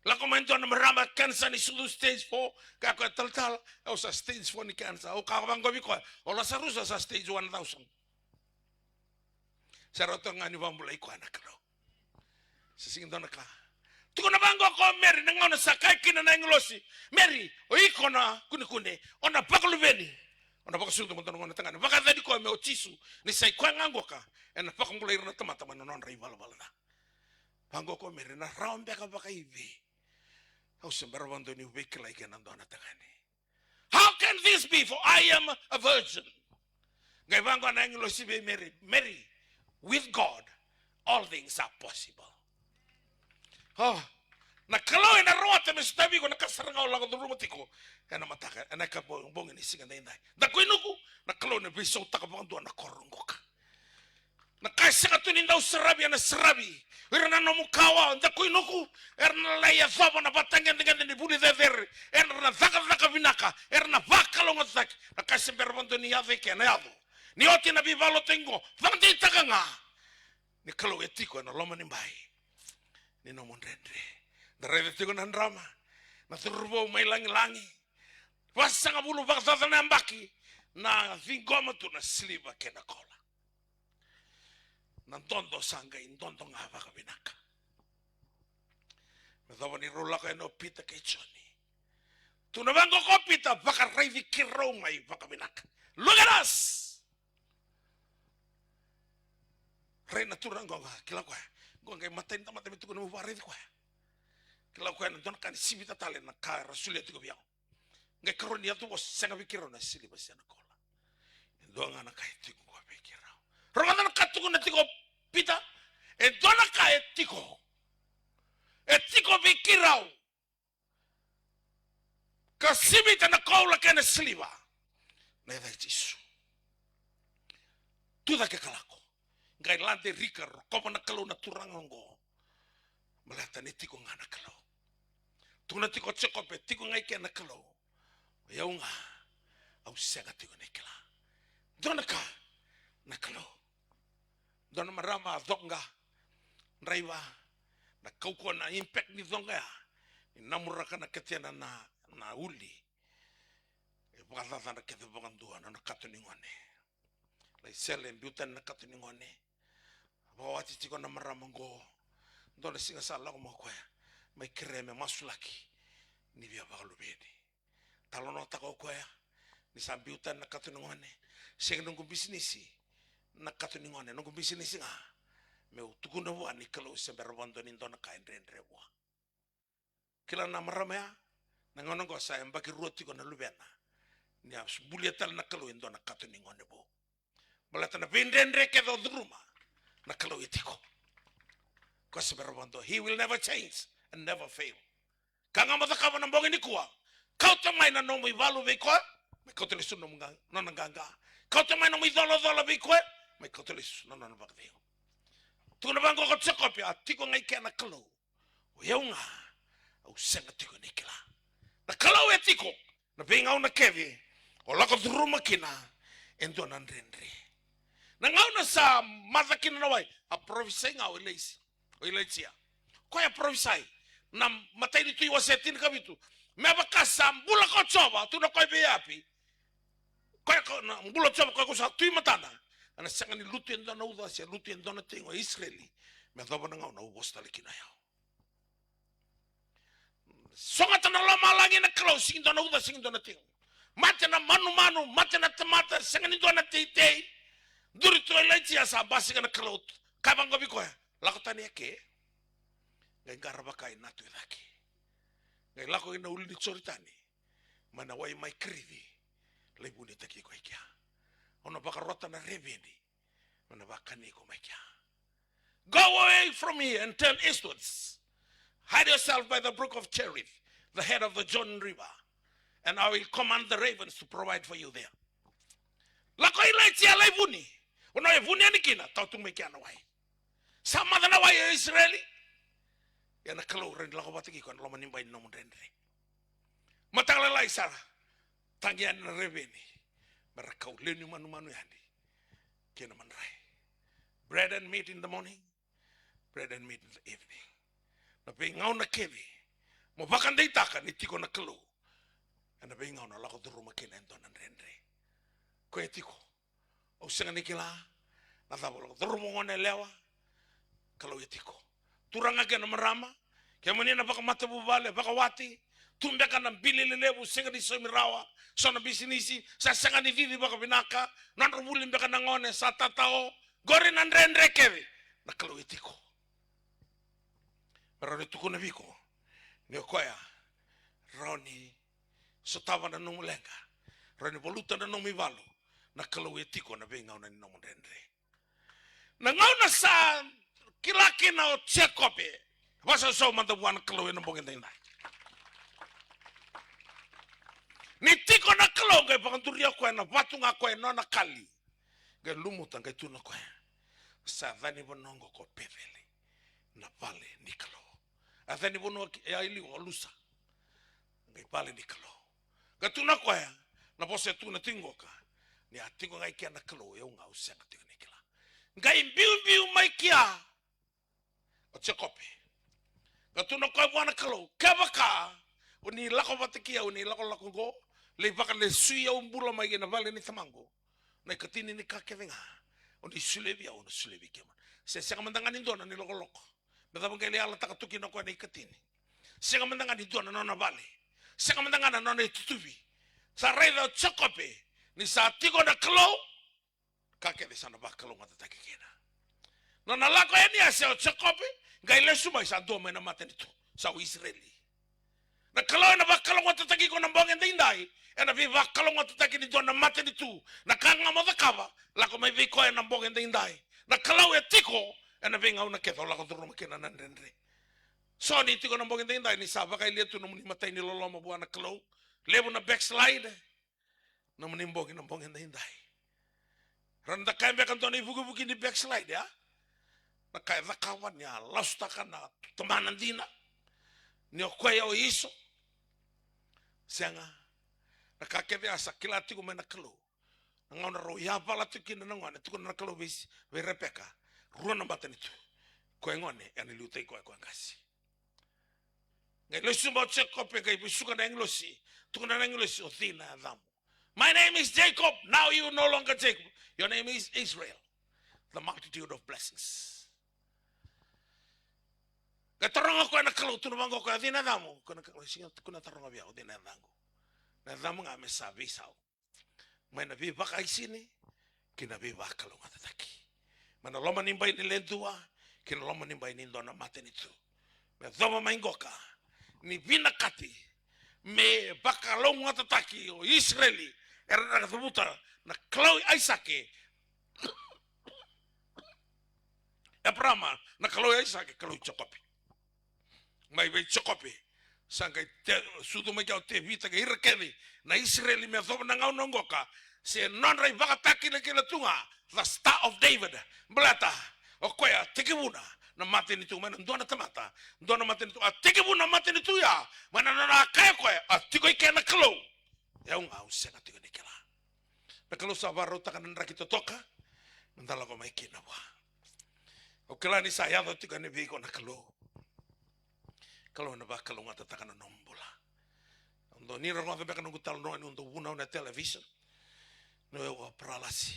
Lako mai dua na marama cancer ni sucu stage four, kaya o koya, talatala, au sa stage four ni cancer. Au kaya vaqo vei koya, o Lasarusa sa stage one thousand. Sa rauta ga ni vakabulai koya na Kalou. Sa sega ni dua na ka. Tukuna vaqo ko Meri, na gauna sa kaya kina na agilosi, Meri, o iko na kunekune, o na vakaluveni, o na vakasucu mo dua na gone tagane. Vakayacani koya me o Jisu, ni sa i koya ga qoka ena vakabulai ira na tamata mai na nodra ivalavala ca. Vaqo ko Meri, na rawa beka vakaivei? Au se bera vakadua niu veikilai kei na dua na tagane. How can this be? For I am a virgin. Qai vaqo na agilosi vei Meri, Meri, with God, all things are possible. O, na Kalou ena rawata me sotavi iko na ka sara ga o lako curuma tiko ena mataka, ena ka bo-, bogi ni siga daidai. Dakuinuku, na Kalou ena veisautaka vakadua na koro qoka. Na ka e sega tu ni dau saravi, ena saravi. O ira na nomu kawa, dakuinuku, era na lai yacova na vatagedegede ni vuli cecere, era na cakacaka vinaka, era na vakalougatataki. Na ka e se bera vakadua ni yaco i ke, ena yaco. Ni oti na veivakalotutaki qo, vakadeitaka ga ni Kalou e tiko ena loma ni bai ni nomu dredre. Da raica tiko na drama, na cauravou mai lagilagi, vasagavulu vakacaca na yabaki, na ciqoma tu na siliva kei na kola. Na dodo sa qai dodo ga vakavinaka. Me yacova ni rau lako yani o Pita kei Joni. Tukuna vaqo ko Pita, vakaraici keirau mai vakavinaka. Look at us. Rai na turaga qo ga, kila koya. Qo qai matai ni tamata me tukuna meu vakaraici koya. Kila koya na dua na ka ni sivita tale na ka era solia tiko vei au. Qai karua ni yaco vua, sega vei keirau na siliva se na koula. E dua ga na ka e tiko qo vei keirau. Rogoca na ka tukuna tiko o Pita. E dua na ka e tiko. E tiko vei keirau. Ka sivita na koula kei na siliva. Na yaca i Jisu. Tu cake ka lako. Qai lade rika, rokova na Kalou na turaga oqo. Baleta ni tiko ga na Kalou. Tukuna tiko o Jekope, tiko ga i ke na Kalou. O yau ga, au sega tiko ni kila. Dua na ka, na Kalou. Dua na marama a coqa, draiva, na kaukauwa na impact ni coqa ya. Ni namuraka na ketena na, na uli. E vakacacana kece vakadua na nona kato ni gone. Lai sele, biu tani na kato ni gone. Vakawati tiko na marama qo. Dua na siga sa lako mai o koya. Mai kerea me masulaki. Ni via vakaluveni. Talanoataka o koya. Ni sa biu tani na kato ni gone. Sega noqu bisinisi. Na kato ni gone. Noqu bisinisi ga. Meu tukuna vua ni Kalou se bera vakadua ni dua na ka e dredre vua. Kila na marama ya, na gauna oqo sa yabaki rua tiko na luvena. Ni a bulia tale na Kalou e dua na kato ni gone vou. Baleta na veidredre kece o curuma, na Kalou e tiko. Ko se bera vakadua. He will never change and never fail. Ka ga mo cakava na bogi nikua. Kauta mai na nomu ivalu vei koya, mai kauta lesu na nomu ga-, nona qaqa. Kauta mai na nomu icolacola vei koya, mai kauta lesu na nona vakacegu. Tukuna vaqo ko Jekope, a tiko ga i ke na Kalou. O yau ga, au sega tiko ni kila. Na Kalou e tiko, na veigauna kece, o lako curuma kina, e dua na dredre. Na gauna sa maca kina na wai, a parofisai ga o Ilaisi-, o Ilaija. Koya a parofisai, na Matai ni Tui wase tinikavitu. Me vaka sa bula ko Jiova, tukuna koya vei Api. Koya ko na bula o Jiova, koya ko sa tu e matana. Ena sega ni lutu e dua na uca, se lutu e dua na tegu e Isireli. Me yacova na gauna au vosa tale kina o yau. Sogota na lomalagi na Kalou, sega ni dua na uca, sega ni dua na tegu. Mate na manumanu, mate na tamata, sega ni dua na teitei. Duri tu o Ilaija, sa basika na Kalou. Kaya vaqo vei koya, lako tani e ke. Qai qara vaka i na tu e cake. Qai lako i na ulu ni Joritani. Mai na wai mai Kirici. Lai vunitaki iko i kea. Au na vakarota na reveni. Mai na vakani iko mai kea. Go away from here and turn eastwards. Hide yourself by the brook of Cherith, the head of the Jordan River, and I will command the ravens to provide for you there. Lako Ilaija lai vuni. O na e vuni yani kina, tau tu mai kea na wai. Sa maca na wai e Isireli. Ia na Kalou rawa ni lako vata kei iko ena loma ni bai ni nomu dredre. Mataka lailai sara. Tagi yani na reveni. Me ra kau lewe ni manumanu yani. Kei na madrai. Bread and meat in the morning. Bread and meat in the evening. Na veigauna kece. Mo vakadeitaka ni tiko na Kalou. Ena veigauna lako curuma kina e dua na dredre. Koya e tiko. Au sega ni kila na cava lako curuma o gone yalewa. Kalou e tiko. Turaga kei na marama, kemuni na vakamatavuvale, vakawati, tu beka na bili lelevu, sega ni saumi rawa, so na bisinisi, sa sega ni cici vakavinaka, nodra vuli beka na gone, sa tatao, qori na dredre kece, na Kalou e tiko. Me rawa ni tukuna vei iko, ni o koya, rawa ni sotava na nomu leqa, rawa ni valuta na nomu ivalu, na Kalou e tiko na veigauna ni nomu dredre. Na gauna sa kila kina o Jekope, vakasausau mada vua na Kalou ena bogi edaidai. Ni tiko na Kalou, qai vakaduria koya na vatu ga koya e nona kali. Qai lumuta, qai tukuna koya. Sa yaca ni vanua oqo ko Peceli, na vale ni Kalou. A yaca ni vanua ki-, e a i liu o Lusa. Qai vale ni Kalou. Qai tukuna koya, na vosa e tukuna tiko qoka. Ni a tiko ga i kea na Kalou, o yau ga au sega tiko ni kila. Qai biubiu mai kea o Jekope. Qai tukuna koya vua na Kalou, kevaka o ni lako vata kei au, o ni lakolako qo, lai vakalesui au bula mai kei na vale ni tamaqu. Na ikatini ni ka kece ga o ni solia vei au, au na solia vei kemuni. Se sega mada ga ni dua na ni lokoloko. Me cava qai lai yalataka tu kina o koya na ikatini. Sega mada ga ni dua na nona vale. Sega mada ga na nona itutuvi. Sa raica o Jekope ni sa tiko na Kalou, ka kece sa na vakalougatataki kina. Nona lako yani a se o Jekope, qai lesu mai sa dua mai na matanitu, sa o Isireli. Na Kalou ena vakalougatataki iko na bogi edaidai, ena veivakalougatataki ni dua na matanitu. Na ka ga mo cakava, lako mai vei koya na bogi edaidai. Na Kalou e tiko ena veigauna kece o lako curuma kina na dredre. So ni tiko na bogi edaidai ni sa vakayalia tu nomuni imatai ni loloma vua na Kalou. Levu na backslide. Nomuni bogi na bogi edaidai. Ra na kaya beka dua na ivukivuki ni backslide, a? Na ka e cakava ni a lasutaka na tamana dina. Ni o koya o Iso. Sega. Na ka kece a sa kila tiko mai na Kalou. Na gauna rau yavala tiko kina na gone, tukuna na Kalou vei, vei Repeka. Rua na matanitu. Koya gone, ena liutaki koya, koya qase. Qai lesu mai o Jekope, qai vesuka na agilosi. Tukuna na agilosi, o cei na yacamu? My name is Jacob. Now you no longer Jacob. Your name is Israel. The multitude of blessings. Qai taroga koya na Kalou, tukuna vaqo koya, o cei na yacamu? Koya na Kalou, sega, tukuna, taroga vei au, o cei na yacaqu? Na yacamu ga me sa veisau. Mai na veivakaisini ki na veivakalougatataki. Mai na loma ni bai ni le dua ki na loma ni bai ni dua na matanitu. Me yacova mai qoka ni vinakati me vakalougatataki o Isireli, era na cavuta na Kalou i Aisake, Eparama, na Kalou i Aisake, Kalou i Jekope. Mai vei Jekope. Sa qai te-, sucu mai kea o Tevita kei ira kece na Isireli me yacova na gauna qoka. Se nodra ivakatakilakila tu ga, the Star of David. Baleta o koya a tekivuna na matanitu mai na dua na tamata, dua na matanitu. A tekivuna na matanitu ya mai na nona a kaya o koya, a tiko i ke na Kalou. E au ga au sega tiko ni kila. Na Kalou sa vakarautaka na draki totoka me da lako mai kina vua. Au kila ni sa yaco tiko yani vei iko na Kalou. Kalou ena vakalougatataka na nomu bula. Au dau, ni rogoca beka noqu talanoa niu dau vunau na television. Niu a paralasi.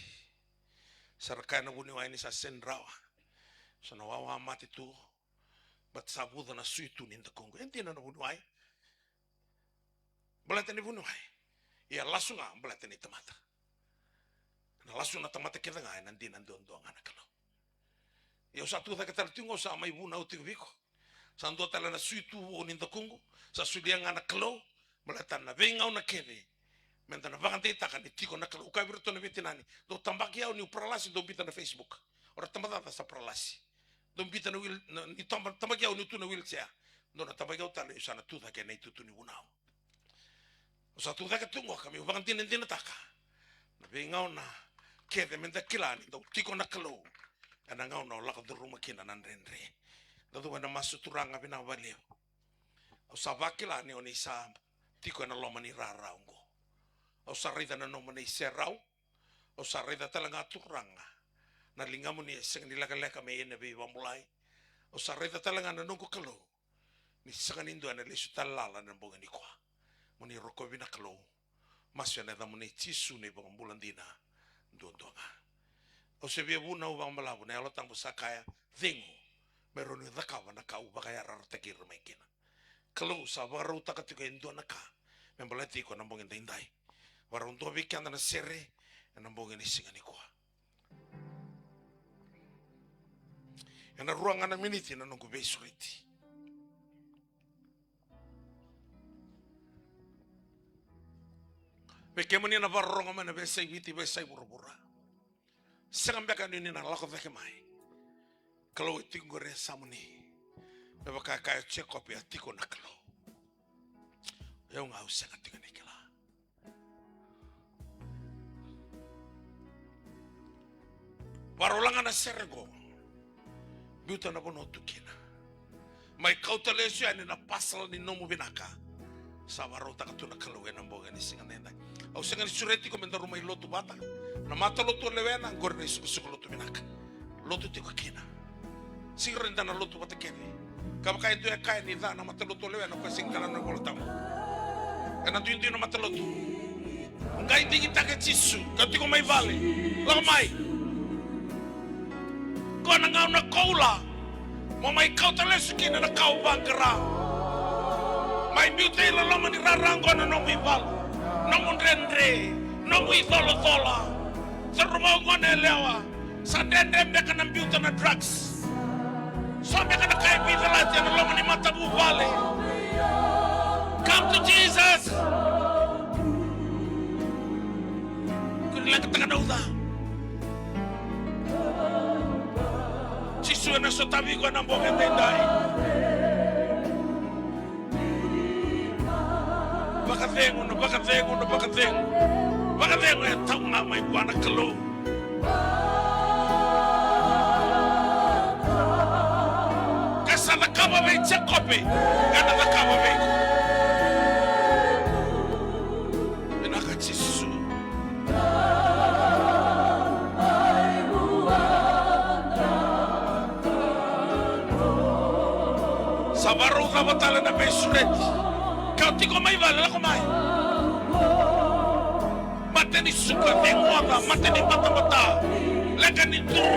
Sa ra kaya na vuniwai ni sa sega ni rawa. Sa na wawa mate tu. But sa vuca na suitu ni dakuqu. E dina na vuniwai. Baleta ni vuniwai. Ia lasu ga baleta ni tamata. Na lasu na tamata kece ga, ena dina duadua ga na Kalou. Ia au sa tu cake tale tiko, au sa mai vunau tiko vei iko. Sa dua tale na suitu vou ni dakuqu, sa solia ga na Kalou, baleta na veigauna kece me da na vakadeitaka ni tiko na Kalou. Au kaya vei iratou na veitinani, dou tabaki au niu paralasi, dou biuta na Facebook. O ira tabacakacaka sa paralasi. Dou biuta na wheel, na, ni taba-, tabaki au niu tu na wheelchair. Dou na tabaki au tale, au sa na tu cake ena itutu ni vunau. Au sa tu cake tu qoka meu vakadinadinataka na veigauna kece me da kila ni dau tiko na Kalou ena gauna o lako curuma kina na dredre. Da cuva ena masu. Turaga, vinaka vakalevu. Au sa vakila ni o ni sa tiko ena loma ni rara oqo. Au sa raica na nomuni serau. Au sa raica tale ga, Turaga, na ligamuni e sega ni lekaleka me ia na veivakabulai. Au sa raica tale ga na noqu Kalou ni sega ni dua ena lesu tale lala ena bogi nikua. Mo ni rokovi na Kalou. Masu ena yacamuni Jisu na iVakabula dina duadua ga. Au se via vunau vakabalavu, na Yalo Tabu sa kaya, cegu, me rawa niu cakava na ka au vakayarayarataki ira mai kina. Kalou sa vakarautaka tiko e dua na ka me baleti iko ena bogi edaidai. Vakarau dua vei keda na sere ena bogi ni siga nikua. Ena rua ga na miniti na noqu veisureti. Vei kemuni na vakarorogo mai na veiyasai Viti, veiyasai vuravura. Sega beka ni o ni na lako cake mai. Kalou e tiko qori e yasamuni. Me vaka e kaya o Jekope, a tiko na Kalou. O yau ga au sega tiko ni kila. Vakarau laga na sere qo. Biuta na vanua o tu kina. Mai kauta lesu yani na parcel ni nomu vinaka. Sa vakarautaka tu na Kalou ena bogi ni siga edaidai. Au sega ni sureti iko me daru mai lotu vata. Na matalotu o lewena, qori na isukusuku lotu vinaka. Lotu tiko kina. Sega ni da na lotu vata kece. Ka vaka e dua e kaya ni ca na matalotu o lewena, o koya sega ni kila na iVolatabu. Ena duidui na matalotu. Qai digitaka Jisu, ka tiko mai vale. Lako mai. Qo na gauna koula. Mo mai kauta lesu kina na ka o vaqara. Mai biuta i loloma ni rara qo na nomu ivalu, nomu dredre, nomu icolacola. Cauravou, goneyalewa, sa dredre beka na biuta na drugs. So beka na ka e veicalati ena loma ni matavuvale. Ka na sotavi iko ena bogi edaidai. Vakacegu, na vakacegu, na vakacegu. Vakacegu e tau ga mai vua na Kalou. Ka sa cakava vei Jekope, ena cakava vei iko. Vinaka Jisu. Sa varau cava tale na veisureti. Ka o tiko mai vale, lako mai. Mate ni suka, ceguoca, mate ni batabata, leqa ni duru,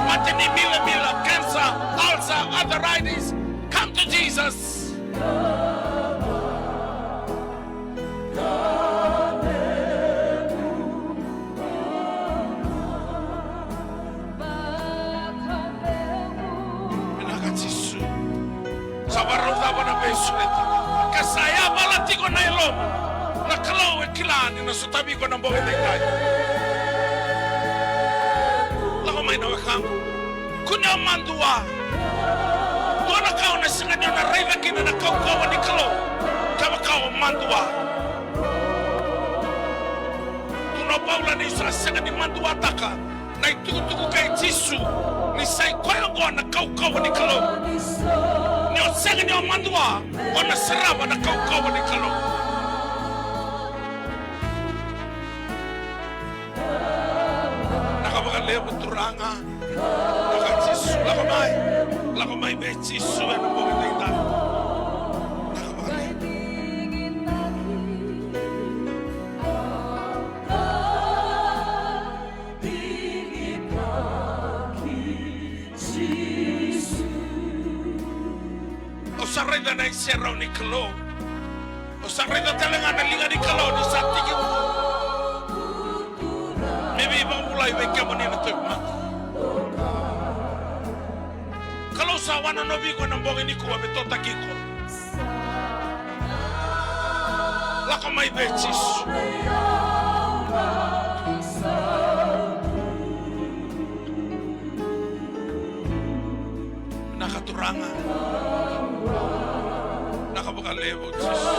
mate ni milamila, cancer, ulcer, arthritis. Come to Jesus. Vinaka Jisu. Sa varau cava na veisureti. Ka sa yavala tiko na yalomu. Na Kalou e kila ni na sotavi iko na bogi edaidai. Lako mai na wekaqu. Kua ni o madua. Dua na ka o na sega ni o na raica kina na kaukauwa ni Kalou. Kevaka o madua. Tukuna o Paula ni sa sega ni maduataka na itukutuku kei Jisu, ni sa i koya oqo na kaukauwa ni Kalou. Ni o sega ni o madua, o na sarava na kaukauwa ni Kalou. Vinaka vakalevu Turaga. Vinaka Jisu, lako mai. Lako mai vei Jisu ena bogi edaidai. Vinaka vakalevu. Au sa raica na iserau ni Kalou. Au sa raica tale ga na liga ni Kalou ni sa tiki. Me veivakabulai vei kemuni na tauvimate. Kalou sa wanonovi iko ena bogi nikua me totaki iko. Lako mai vei Jisu. Vinaka Turaga. Vinaka vakalevu Jisu.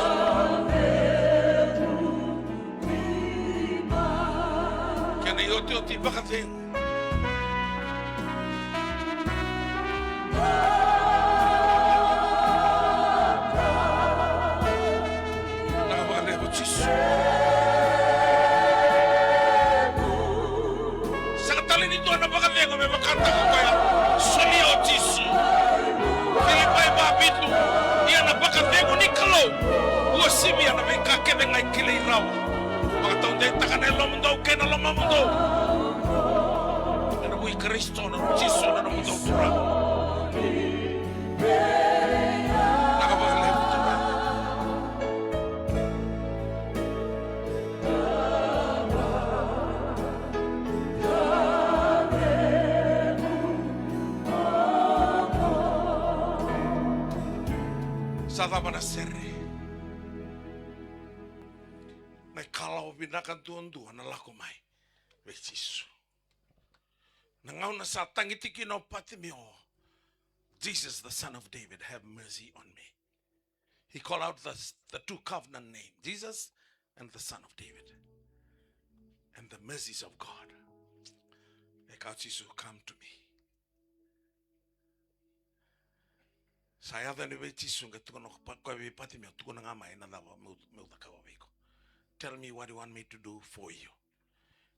Kena iotioti vakacegu. Vinaka vakalevu Jisu. Sega tale ni dua na vakacegu me vakataka o koya. Solia o Jisu. Filipai va vitu. Ia na vakacegu ni Kalou. Uasivia na veika kece ga e kilai rawa. Vakataudeitaka na yalomudou kei na lomamudou. Ena vuku i Karisito na Jisu na nomudou Turaga. Vinaka vakalevu Turaga. Sa cava na sere? Na ikalawa vinaka duadua na lako mai vei Jisu. Na gauna sa tagiti kina o Patimeo, "Jesus, the son of David, have mercy on me." He called out the, the two covenant name, Jesus and the Son of David, and the mercies of God. E kaya o Jisu, "Come to me." Sa yaco yani vei Jisu, qai tukuna o koya vei Patimeo, "Tukuna ga mai na cava meu, meu cakava vei iko. Tell me what you want me to do for you."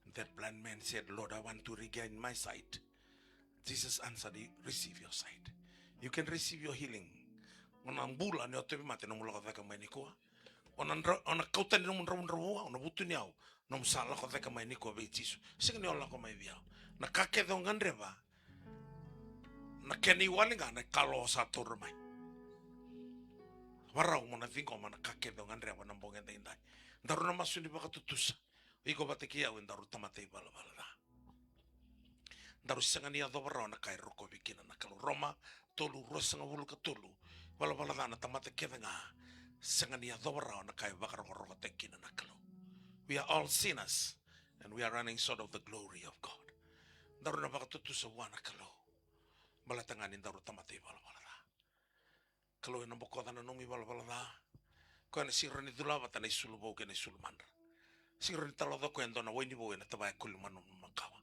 And that blind man said, "Lord, I want to regain my sight." Jesus answered, "You receive your sight. You can receive your healing." O na bula ni o tauvimate, nomu lako cake mai nikua. O na dra-, o na kauta ni nomu dravudravua, o na vutuniyau, nomu sa lako cake mai nikua vei Jisu. Sega ni o lako mai vei au. Na ka kece o gadreva, na kena iwali ga na ikalawa sa taura mai. Varau mo na ciqoma na ka kece o gadreva na bogi edaidai. Daru na masu ni vakatutusa. Iko vata kei au, edaru tamata ivalavala ca. Daru sega ni yacova rawa na ka e rokovi kina na Kalou. Roma tolu, ruasagavulu ka tolu. Valavala ca na tamata kece ga sega ni yacova rawa na ka e vakarokorokotaki kina na Kalou. We are all sinners and we are running short of the glory of God. Daru na vakatutusa vua na Kalou. Baleta ga ni daru tamata ivalavala ca. Kalou ena bokoca na nomu ivalavala ca. Koya na sega ni cula vata na isulu vou kei na isulu madra. Sega ni taloca koya e dua na waini vou ena tavaya koli manu makawa.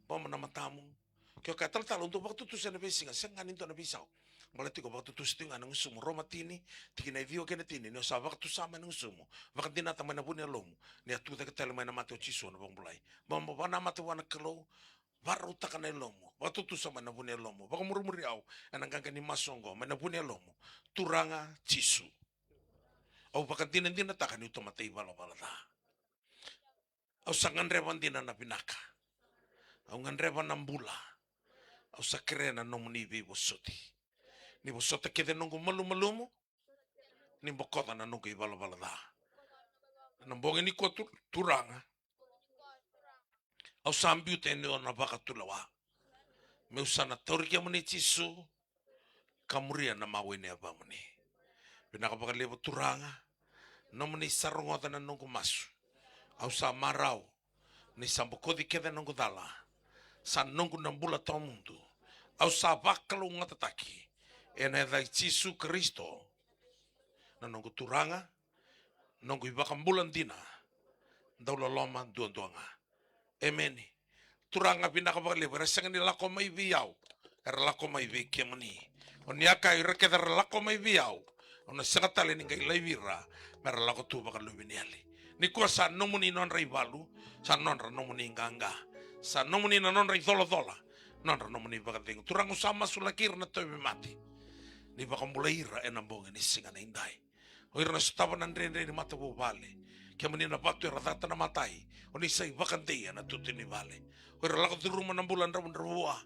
Bobo na matamu. Ke o kaya, talatala, au dau vakatutusa ena veisiga, sega ga ni dua na veisau. Baleta iko vakatutusa tiko ga ena gusumu. Roma tini, tikina e ciwa kei na tini, ni o sa vakatusa mai na gusumu, vakadinata mai na vu ni yalomu, ni a tucake tale mai na mate o Jisu na vakabulai. Bobo, vakanamata vua na Kalou, vakarautaka na yalomu, vakatutusa mai na vu ni yalomu, vakamurimuri au ena qaqa ni masu oqo mai na vu ni yalomu. Turaga Jisu, au vakadinadinataka niu tamata ivalavala ca. Au sa gadreva dina na vinaka. Au gadreva na bula. Au sa kerea na nomuni veivosoti. Ni vosota kece noqu malumalumu. Ni bokoca na noqu ivalavala ca. Na bogi nikua tu-, Turaga, au sa biuta e nona vakatulewa. Meu sa na tauri kemuni Jisu, ka muria na mawe ni yavamuni. Vinaka vakalevu Turaga, nomuni sa rogoca na noqu masu. Au sa marau ni sa bokoci kece noqu cala. Sa noqu na bula tawamudu. Au sa vakalougatataki ena yaca i Jisu Karisito, na noqu Turaga, noqu iVakabula dina, dauloloma duadua ga. Emeni. Turaga, vinaka vakalevu, era sega ni lako mai vei au, era lako mai vei kemuni. O ni a kaya, ira kece era lako mai vei au, au na sega tale ni qai laivi ira, mera lako tu vakaluveniyali. Nikua sa nomuni nodra ivalu, sa nodra nomuni qaqa, sa nomuni na nodra icolacola, nodra nomuni vakacegu. Turaga, au sa masulaki ira na tauvimate, ni vakabulai ira ena bogi ni siga nidai. O ira na sotava na dredre ni matavuvale, kemuni na vatu era cata na matai, o ni sa ivakadei ena tutu ni vale. O ira lako curuma na bula dravudravua,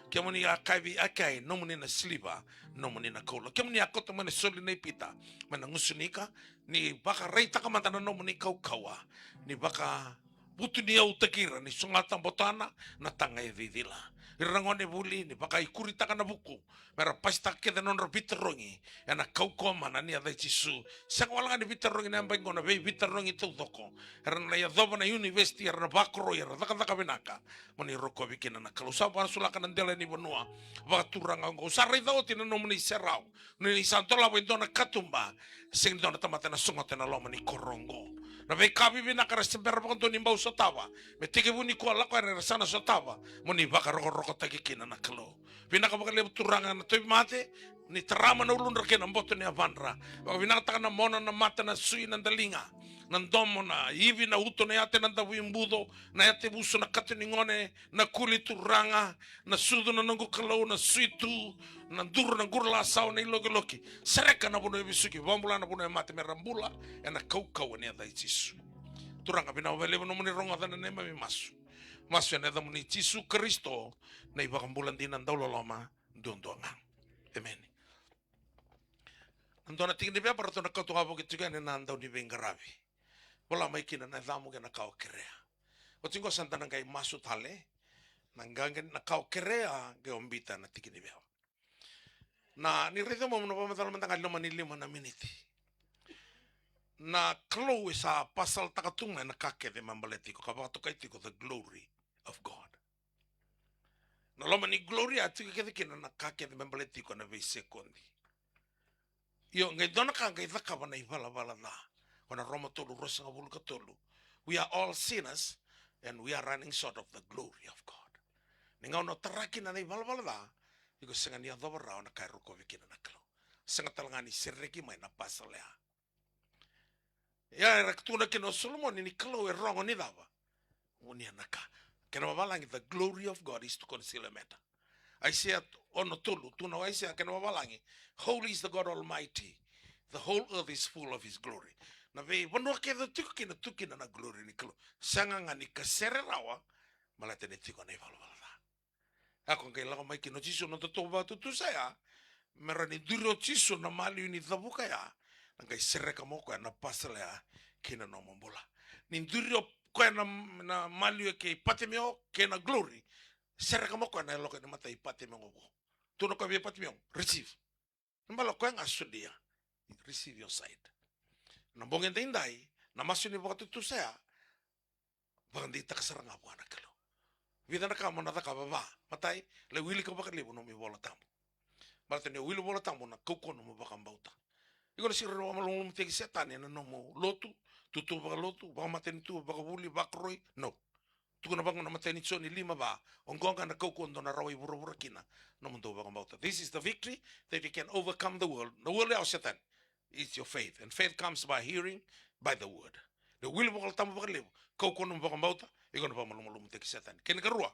kemuni a kaya vei Akai, nomuni na siliva, nomuni na koula. Kemuni a kauta mai na soli nei Pita mai na gusunika, ni vakaraitaka mada na nomuni kaukauwa, ni vaka vutuniyau taki ira ni sogota botana na taga e cicila. Ira na gone vuli ni vakaikuritaka na vuku, mera pasitaka kece na nodra veitarogi ena kaukauwa mana ni yaca i Jisu. Sega wale ga ni veitarogi na yabaki qo, na veiveitarogi taucoko era na yacova na univesiti, era na vakoroi, era cakacaka vinaka. Mo ni rokovi kina na Kalou. Sa vakasulaka na dela ni vanua vakaturaga oqo. Au sa raica oti na nomuni serau. Ni sa dolava e dua na katuba, sega ni dua na tamata ena sogota ena loma ni koro oqo. Na veika vivinaka era se bera vakadua ni bau sotava, me tekivu nikua lako yani era sa na sotava, mo ni vakarokorokotaki kina na Kalou. Vinaka vakalevu Turaga na tauvimate, ni tarama na uludra kei na boto ni yavadra. Vakavinakataka na mona, na mata, na sui, na daliga, na domo, na ivi, na uto, na yate, na davuibuco, na yatevuso, na katonigone, na kuli Turaga, na sucu na noqu Kalou, na suitu, na duru, na qurulasawa, na ilokiloki. Sereka na vanua e vesuki, vakabula na vanua e mate, mera bula ena kaukauwa ni yaca i Jisu. Turaga, vinaka vakalevu nomuni rogoca na neimami masu. Masu ena yacamuni Jisu Karisito, na iVakabula dina dauloloma duadua ga. Emeni. Na dua na tiki ni veva ratou na kauta wavoki tiko yani na dau ni veiqaravi. Vola mai kina na yacamu kei na ka o kerea. Oti qo sa da na qai masu tale, na qaqa na ka o kerea qai o bita na tiki ni veva. Na, ni raica mo na vakamacala mada ga loma ni lima na miniti. Na Kalou e sa pasaltaka tu mai na ka kece me baleti iko, ka vakatokai tiko the glory of God. Na loma ni glory a tiko kece kina na ka kece me baleti iko na veisekodi. Io, qai dua na ka qai cakava na ivalavala ca. Ko na Roma tolu, ruasagavulu ka tolu. We are all sinners and we are running short of the glory of God. Ni gauna o tara kina na ivalavala ca, iko sega ni yacova rawa na ka e rokovi kina na Kalou. Sega tale ga ni sereki mai na pasala ya. Ia era tukuna kina o Solomoni ni Kalou e rogo ni cava? Vunia na ka. Kena vavalagi, the glory of God is to conceal a matter. Aisea ono tolu, tukuna o Aisea kena vavalagi, holy is the God Almighty. The whole earth is full of his glory. Na veivanua kece o tiko kina, tu kina na glory ni Kalou. Sega ga ni kasere rawa, baleta ni tiko na ivalavala ca. Ia ko qai lako mai kina o Jisu, na totoka vakatutusa ya, me rawa ni duri o Jisu na maliwa ni cavuka ya, na qai sereka mai o koya na pasala ya kei na nomu bula. Ni duri o koya na, na maliwa kei Patimeo, kei na glory, sereka mai o koya na yaloka ni matai Patimeo qo. Tukuna o koya vei Patimeo, receive. Na bala o koya ga solia, receive your sight. Na bogi daidai, na masu ni vakatutusa ya, vakadeitaka sara ga vua na Kalou. Vica na ka mo na cakava. Va, matai, lai wilika vakalevu nomu iVola Tabu. Baleta ni o wili Vola Tabu na kaukauwa nomu vakabauta. Iko na sega ni rawa malumalumutaki Setani ena nomu lotu, tutu vakalotu, vakamatanitu, vakavuli, vakoroi. No. Tukuna vaqo na imatai ni Joni lima va, oqo ga na kaukauwa dou na rawai vuravura kina, nomudou vakabauta. This is the victory that you can overcome the world. Na world ya o Setani. It's your faith. And faith comes by hearing, by the word. Ni wili Vola Tabu vakalevu, kaukauwa nomu vakabauta, iko na vakamalumalumutaki Setani. Kena ikarua,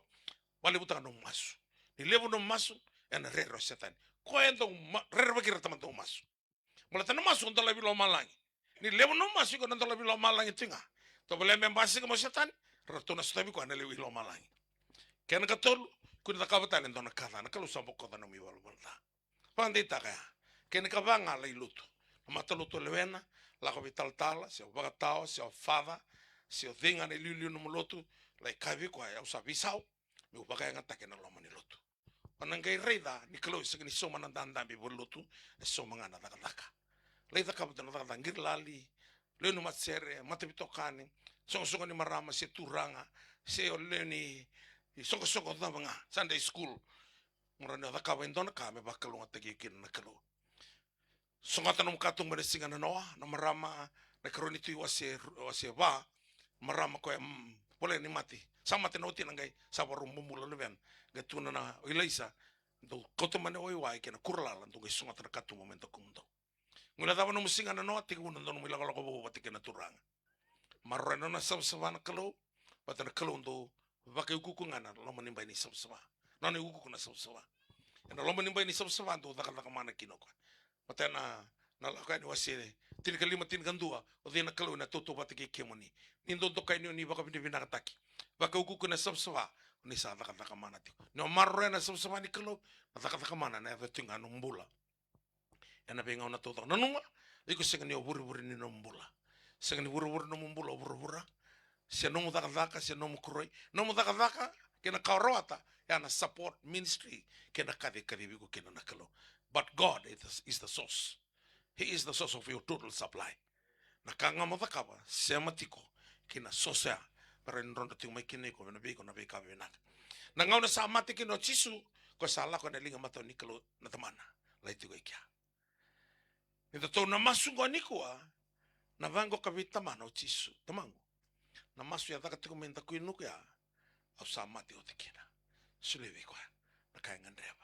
vakalevutaka nomu masu. Ni levu nomu masu, ena rere o Setani. Koya e dau ma-, rerevaki ira tamata dau masu. Baleta na masu o dolava i lomalagi. Ni levu nomu masu, iko na dolava i lomalagi tiko ga. Tovolea me basika mai o Setani, ratou na sotavi koya na lewe i lomalagi. Kena ikatolu, kua ni cakava tale e dua na ka ca, na Kalou sa bokoca nomu ivalavala ca. Vakadeitaka ya. Kena ikava ga, lai lotu. Na matalotu o lewena, lako vei talatala, se o vakatawa, se o father, se o cei ga na iliuliu nomu lotu, lai kaya vei koya, au sa veisau, meu vakayagataki ena loma ni lotu. O na qai raica ni Kalou e sega ni sauma na dadabe i valenilotu, e sauma ga na cakacaka. Lai cakava tu na cakacaka, qirilali, lewe ni matasere, mataveitokani, soqosoqo ni marama, se turaga, se o lewe ni soqosoqo cava ga, Sunday school. Mo rawa ni o cakava e dua na ka me vakalougatataki kina na Kalou. Sogota nomu katuba ena siga nanoa, na marama, na ikarua ni Tui wase, wase va, marama koya, mm, voleka ni mate. Sa mate na watina qai, sa vakarau bubula na luvena. Qai tukuna na, o Ilaisa, dou kauta mai na waiwai kei na kura lala, dou qai sogota na katuba me dakumudou. Guilecava nomu siga nanoa, tekivu na dua nomu ilakolako vou vata kei na Turaga. Maroroya na nona savasava na Kalou, vata na Kalou dau vakaiukuuku ga ena loma ni bai ni savasava. Nona iukuuku na savasava. Ena loma ni bai ni savasava dau cakacaka mana kina o koya. Vata na, na Lako Yani wase tinikalima, tinikadua, o cei na Kalou ena tautauvata kei kemuni? Ni dau dokai ni o ni vakavinavinakataki. Vakaiukuuku ena savasava, o ni sa cakacaka mana tiko. Ni o maroroya na savasava ni Kalou, na cakacaka mana na yaco tiko ga nomu bula. Ena veigauna taucoko. Nanuma, iko sega ni o vurevure ni nomu bula. Sega ni vurevure nomu bula o vuravura. Se nomu cakacaka, se nomu koroi. Nomu cakacaka kei na ka o rawata, ya na support ministry kei na ka e kacivi iko kina na Kalou. But God is the, is the source. He is the source of your total supply. Na ka ga mo cakava, sema tiko ki na source ya, me rawa ni drodro tiko mai kina iko, me na vei iko na veika vinaka. Na gauna sa mate kina o Jisu, ko sa lako ena liga matau ni Kalou na Tamana, lai tiko i kea. Ni datou na masu qo nikua, na vaqoka vei Tamana o Jisu: Tamaqu, na masu e caka tiko mai dakuinuku ya, au sa mate oti kina. Solia vei koya na ka e gadreva.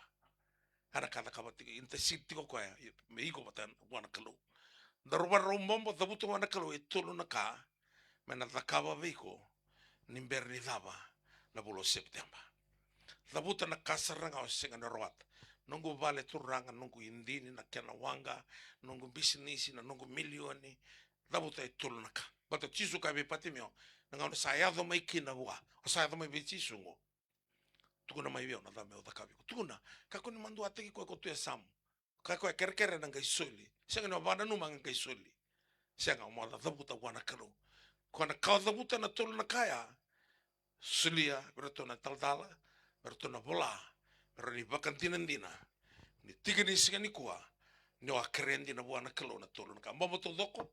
A na ka cakava tiko, intercede tiko koya me iko vata vua na Kalou. Daru vakarau bobo, cavuta vua na Kalou e tolu na ka me na cakava vei iko ni bera ni cava na vula o Sepiteba. Cavuta na ka sara ga o sega ni rawata. Noqu vale, Turaga, noqu idini, na kena waqa, noqu bisinisi, na noqu milioni. Cavuta e tolu na ka. Baleta o Jisu kaya vei Patimeo, na gauna sa yaco mai kina vua, o sa yaco mai vei Jisu qo. Tukuna mai vei au na cava meu cakava vei iko. Tukuna, kakua ni maduataki koya ko tu e yasamu. Kaya koya, kerekere na qai soli. Sega ni o vakananuma ga qai soli. Sega, mo cavuta vua na Kalou. Koya na ka o cavuta na tolu na ka ya, solia vei iratou na talatala, vei iratou na vola, me rawa ni vakadinadina ni tiki ni siga nikua ni o a kerea dina vua na Kalou na tolu na ka. Bobo taucoko,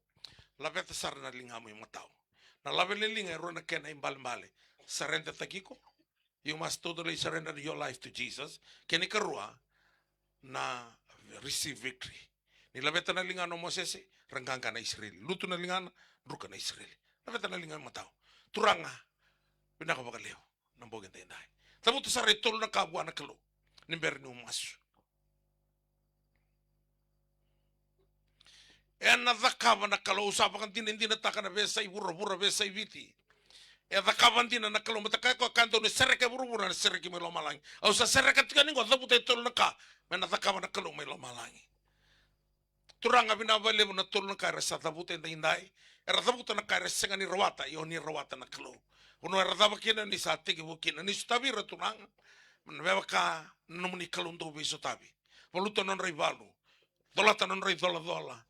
laveta sara na ligamu imatau. Na laveliga e rua na kena ibalebale. Surrender-taki iko. You must totally surrender your life to Jesus. Kena ikarua, na receive victory. Ni laveta na ligana o Mosese, ra qaqa na Isireli. Lutu na ligana, druka na Isireli. Laveta na liga imatau. Turaga, vinaka vakalevu na bogi edaidai. Cavuta sara e tolu na ka vua na Kalou ni bera niu masu. Ena cakava na Kalou. Au sa vakadinadinataka na veiyasai vuravura, veiyasai Viti. E cakava dina na Kalou, baleta kaya o koya, ka dou na sereka e vuravura ena sereki mai lomalagi. Au sa sereka tiko yani qo, cavuta e tolu na ka me na cakava na Kalou mai lomalagi. Turaga, vinaka vakalevu na tolu na ka era sa cavuta edaidai. Era cavuta na ka era sega ni rawata, ia o ni rawata na Kalou. Vanua era cava kina, ni sa tekivu kina, ni sotavi ira Turaga. Me na vaka na nomuni Kalou dau veisotavi. Valuta na nodra ivalu. Colata na nodra icolacola.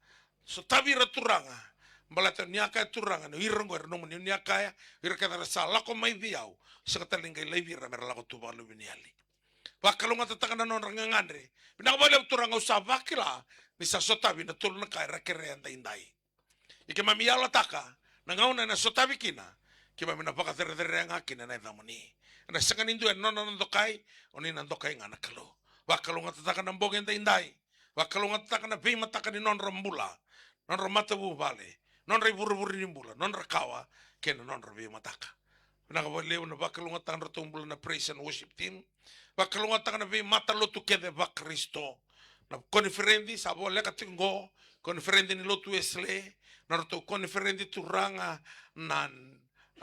Sotavi ira Turaga. Baleta ni a kaya Turaga, ni o ira qo era nomuni, ni a kaya, o ira kece era sa lako mai vei au, sega tale ni qai laivi ira me ra lako tu vakaluveniyali. Vakalougatataka na nodra gagadre. Vinaka vakalevu Turaga, au sa vakila ni sa sotavi na tolu na ka era kerea edaidai. Ia keimami yalataka na gauna ena sotavi kina, keimami na vakacerecerea ga kina na yacamuni. Na sega ni dua e nona na dokai, o ni na dokai ga na Kalou. Vakalougatataka na bogi edaidai. Vakalougatataka na veimataka ni nodra bula, nodra matavuvale, nodra ivurevure ni bula, nodra kawa kei na nodra veimataka. Vinaka vakalevu na vakalougatataka na nodratou bula na praise and worship team. Vakalougatataka na veimatalotu kece vaKarisito. Na koniferedi sa voleka tiko qo, koniferedi ni lotu Wesele, na nodratou koniferedi Turaga na,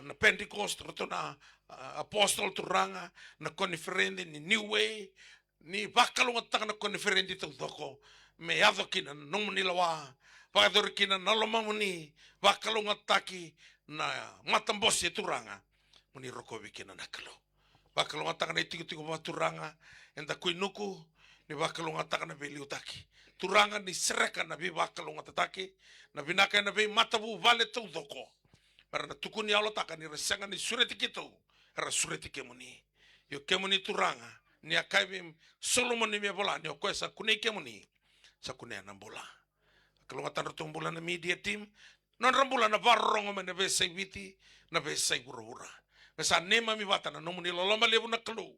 na Pentecost, ratou na, ah, Apostle Turaga, na koniferedi ni New Way, ni vakalougatataka na koniferedi taucoko, me yaco kina na nomuni lewa, vakayacori kina na lomamuni, vakalougatataki na matabose Turaga, mo ni rokovi kina na Kalou. Vakalougatataka na itikotiko vakaturaga, eda kuinuku, ni vakalougatataka na veiliutaki. Turaga ni sereka na veivakalougatataki, na vinaka ena veimatavuvale taucoko. Mera na tukuni yalotaka ni ra sega ni sureti keitou, era sureti kemuni. Io kemuni Turaga, ni a kaya vei Solomoni me vola ni o koya sa kunei kemuni, sa kunea na bula. Vakalougatataka na nodratou bula na media team, nodra bula na vakarorogo mai na veiyasai Viti, na veiyasai vuravura. Me sa neimami vata na nomuni loloma levu na Kalou,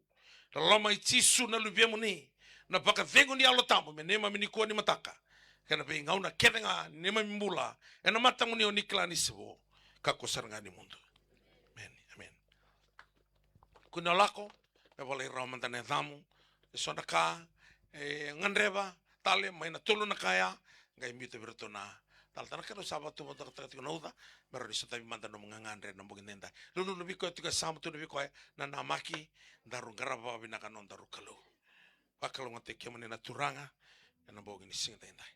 loloma i Jisu na Luvemuni, na vakacegu ni Yalo Tabu me neimami nikua ni mataka, kei na veigauna kece ga ni neimami bula ena matamuni o ni kila ni se vo, kakua sara ga ni mudu. Amen, amen. Kua ni o lako, me volai rawa mada na yacamu. E so na ka e gadreva tale mai na tolu na ka ya, qai biuta vei iratou na talatala. Na Kalou sa vakatuvakataka tiko na uca, me rawa ni sotavi mada na nomu gagadre na bogi edaidai. Lululu vei koya tiko e samu tu na vei koya na namaki. Daru qarava vakavinaka na nodaru Kalou. Vakalougatataki kemuni na Turaga ena bogi ni siga edaidai.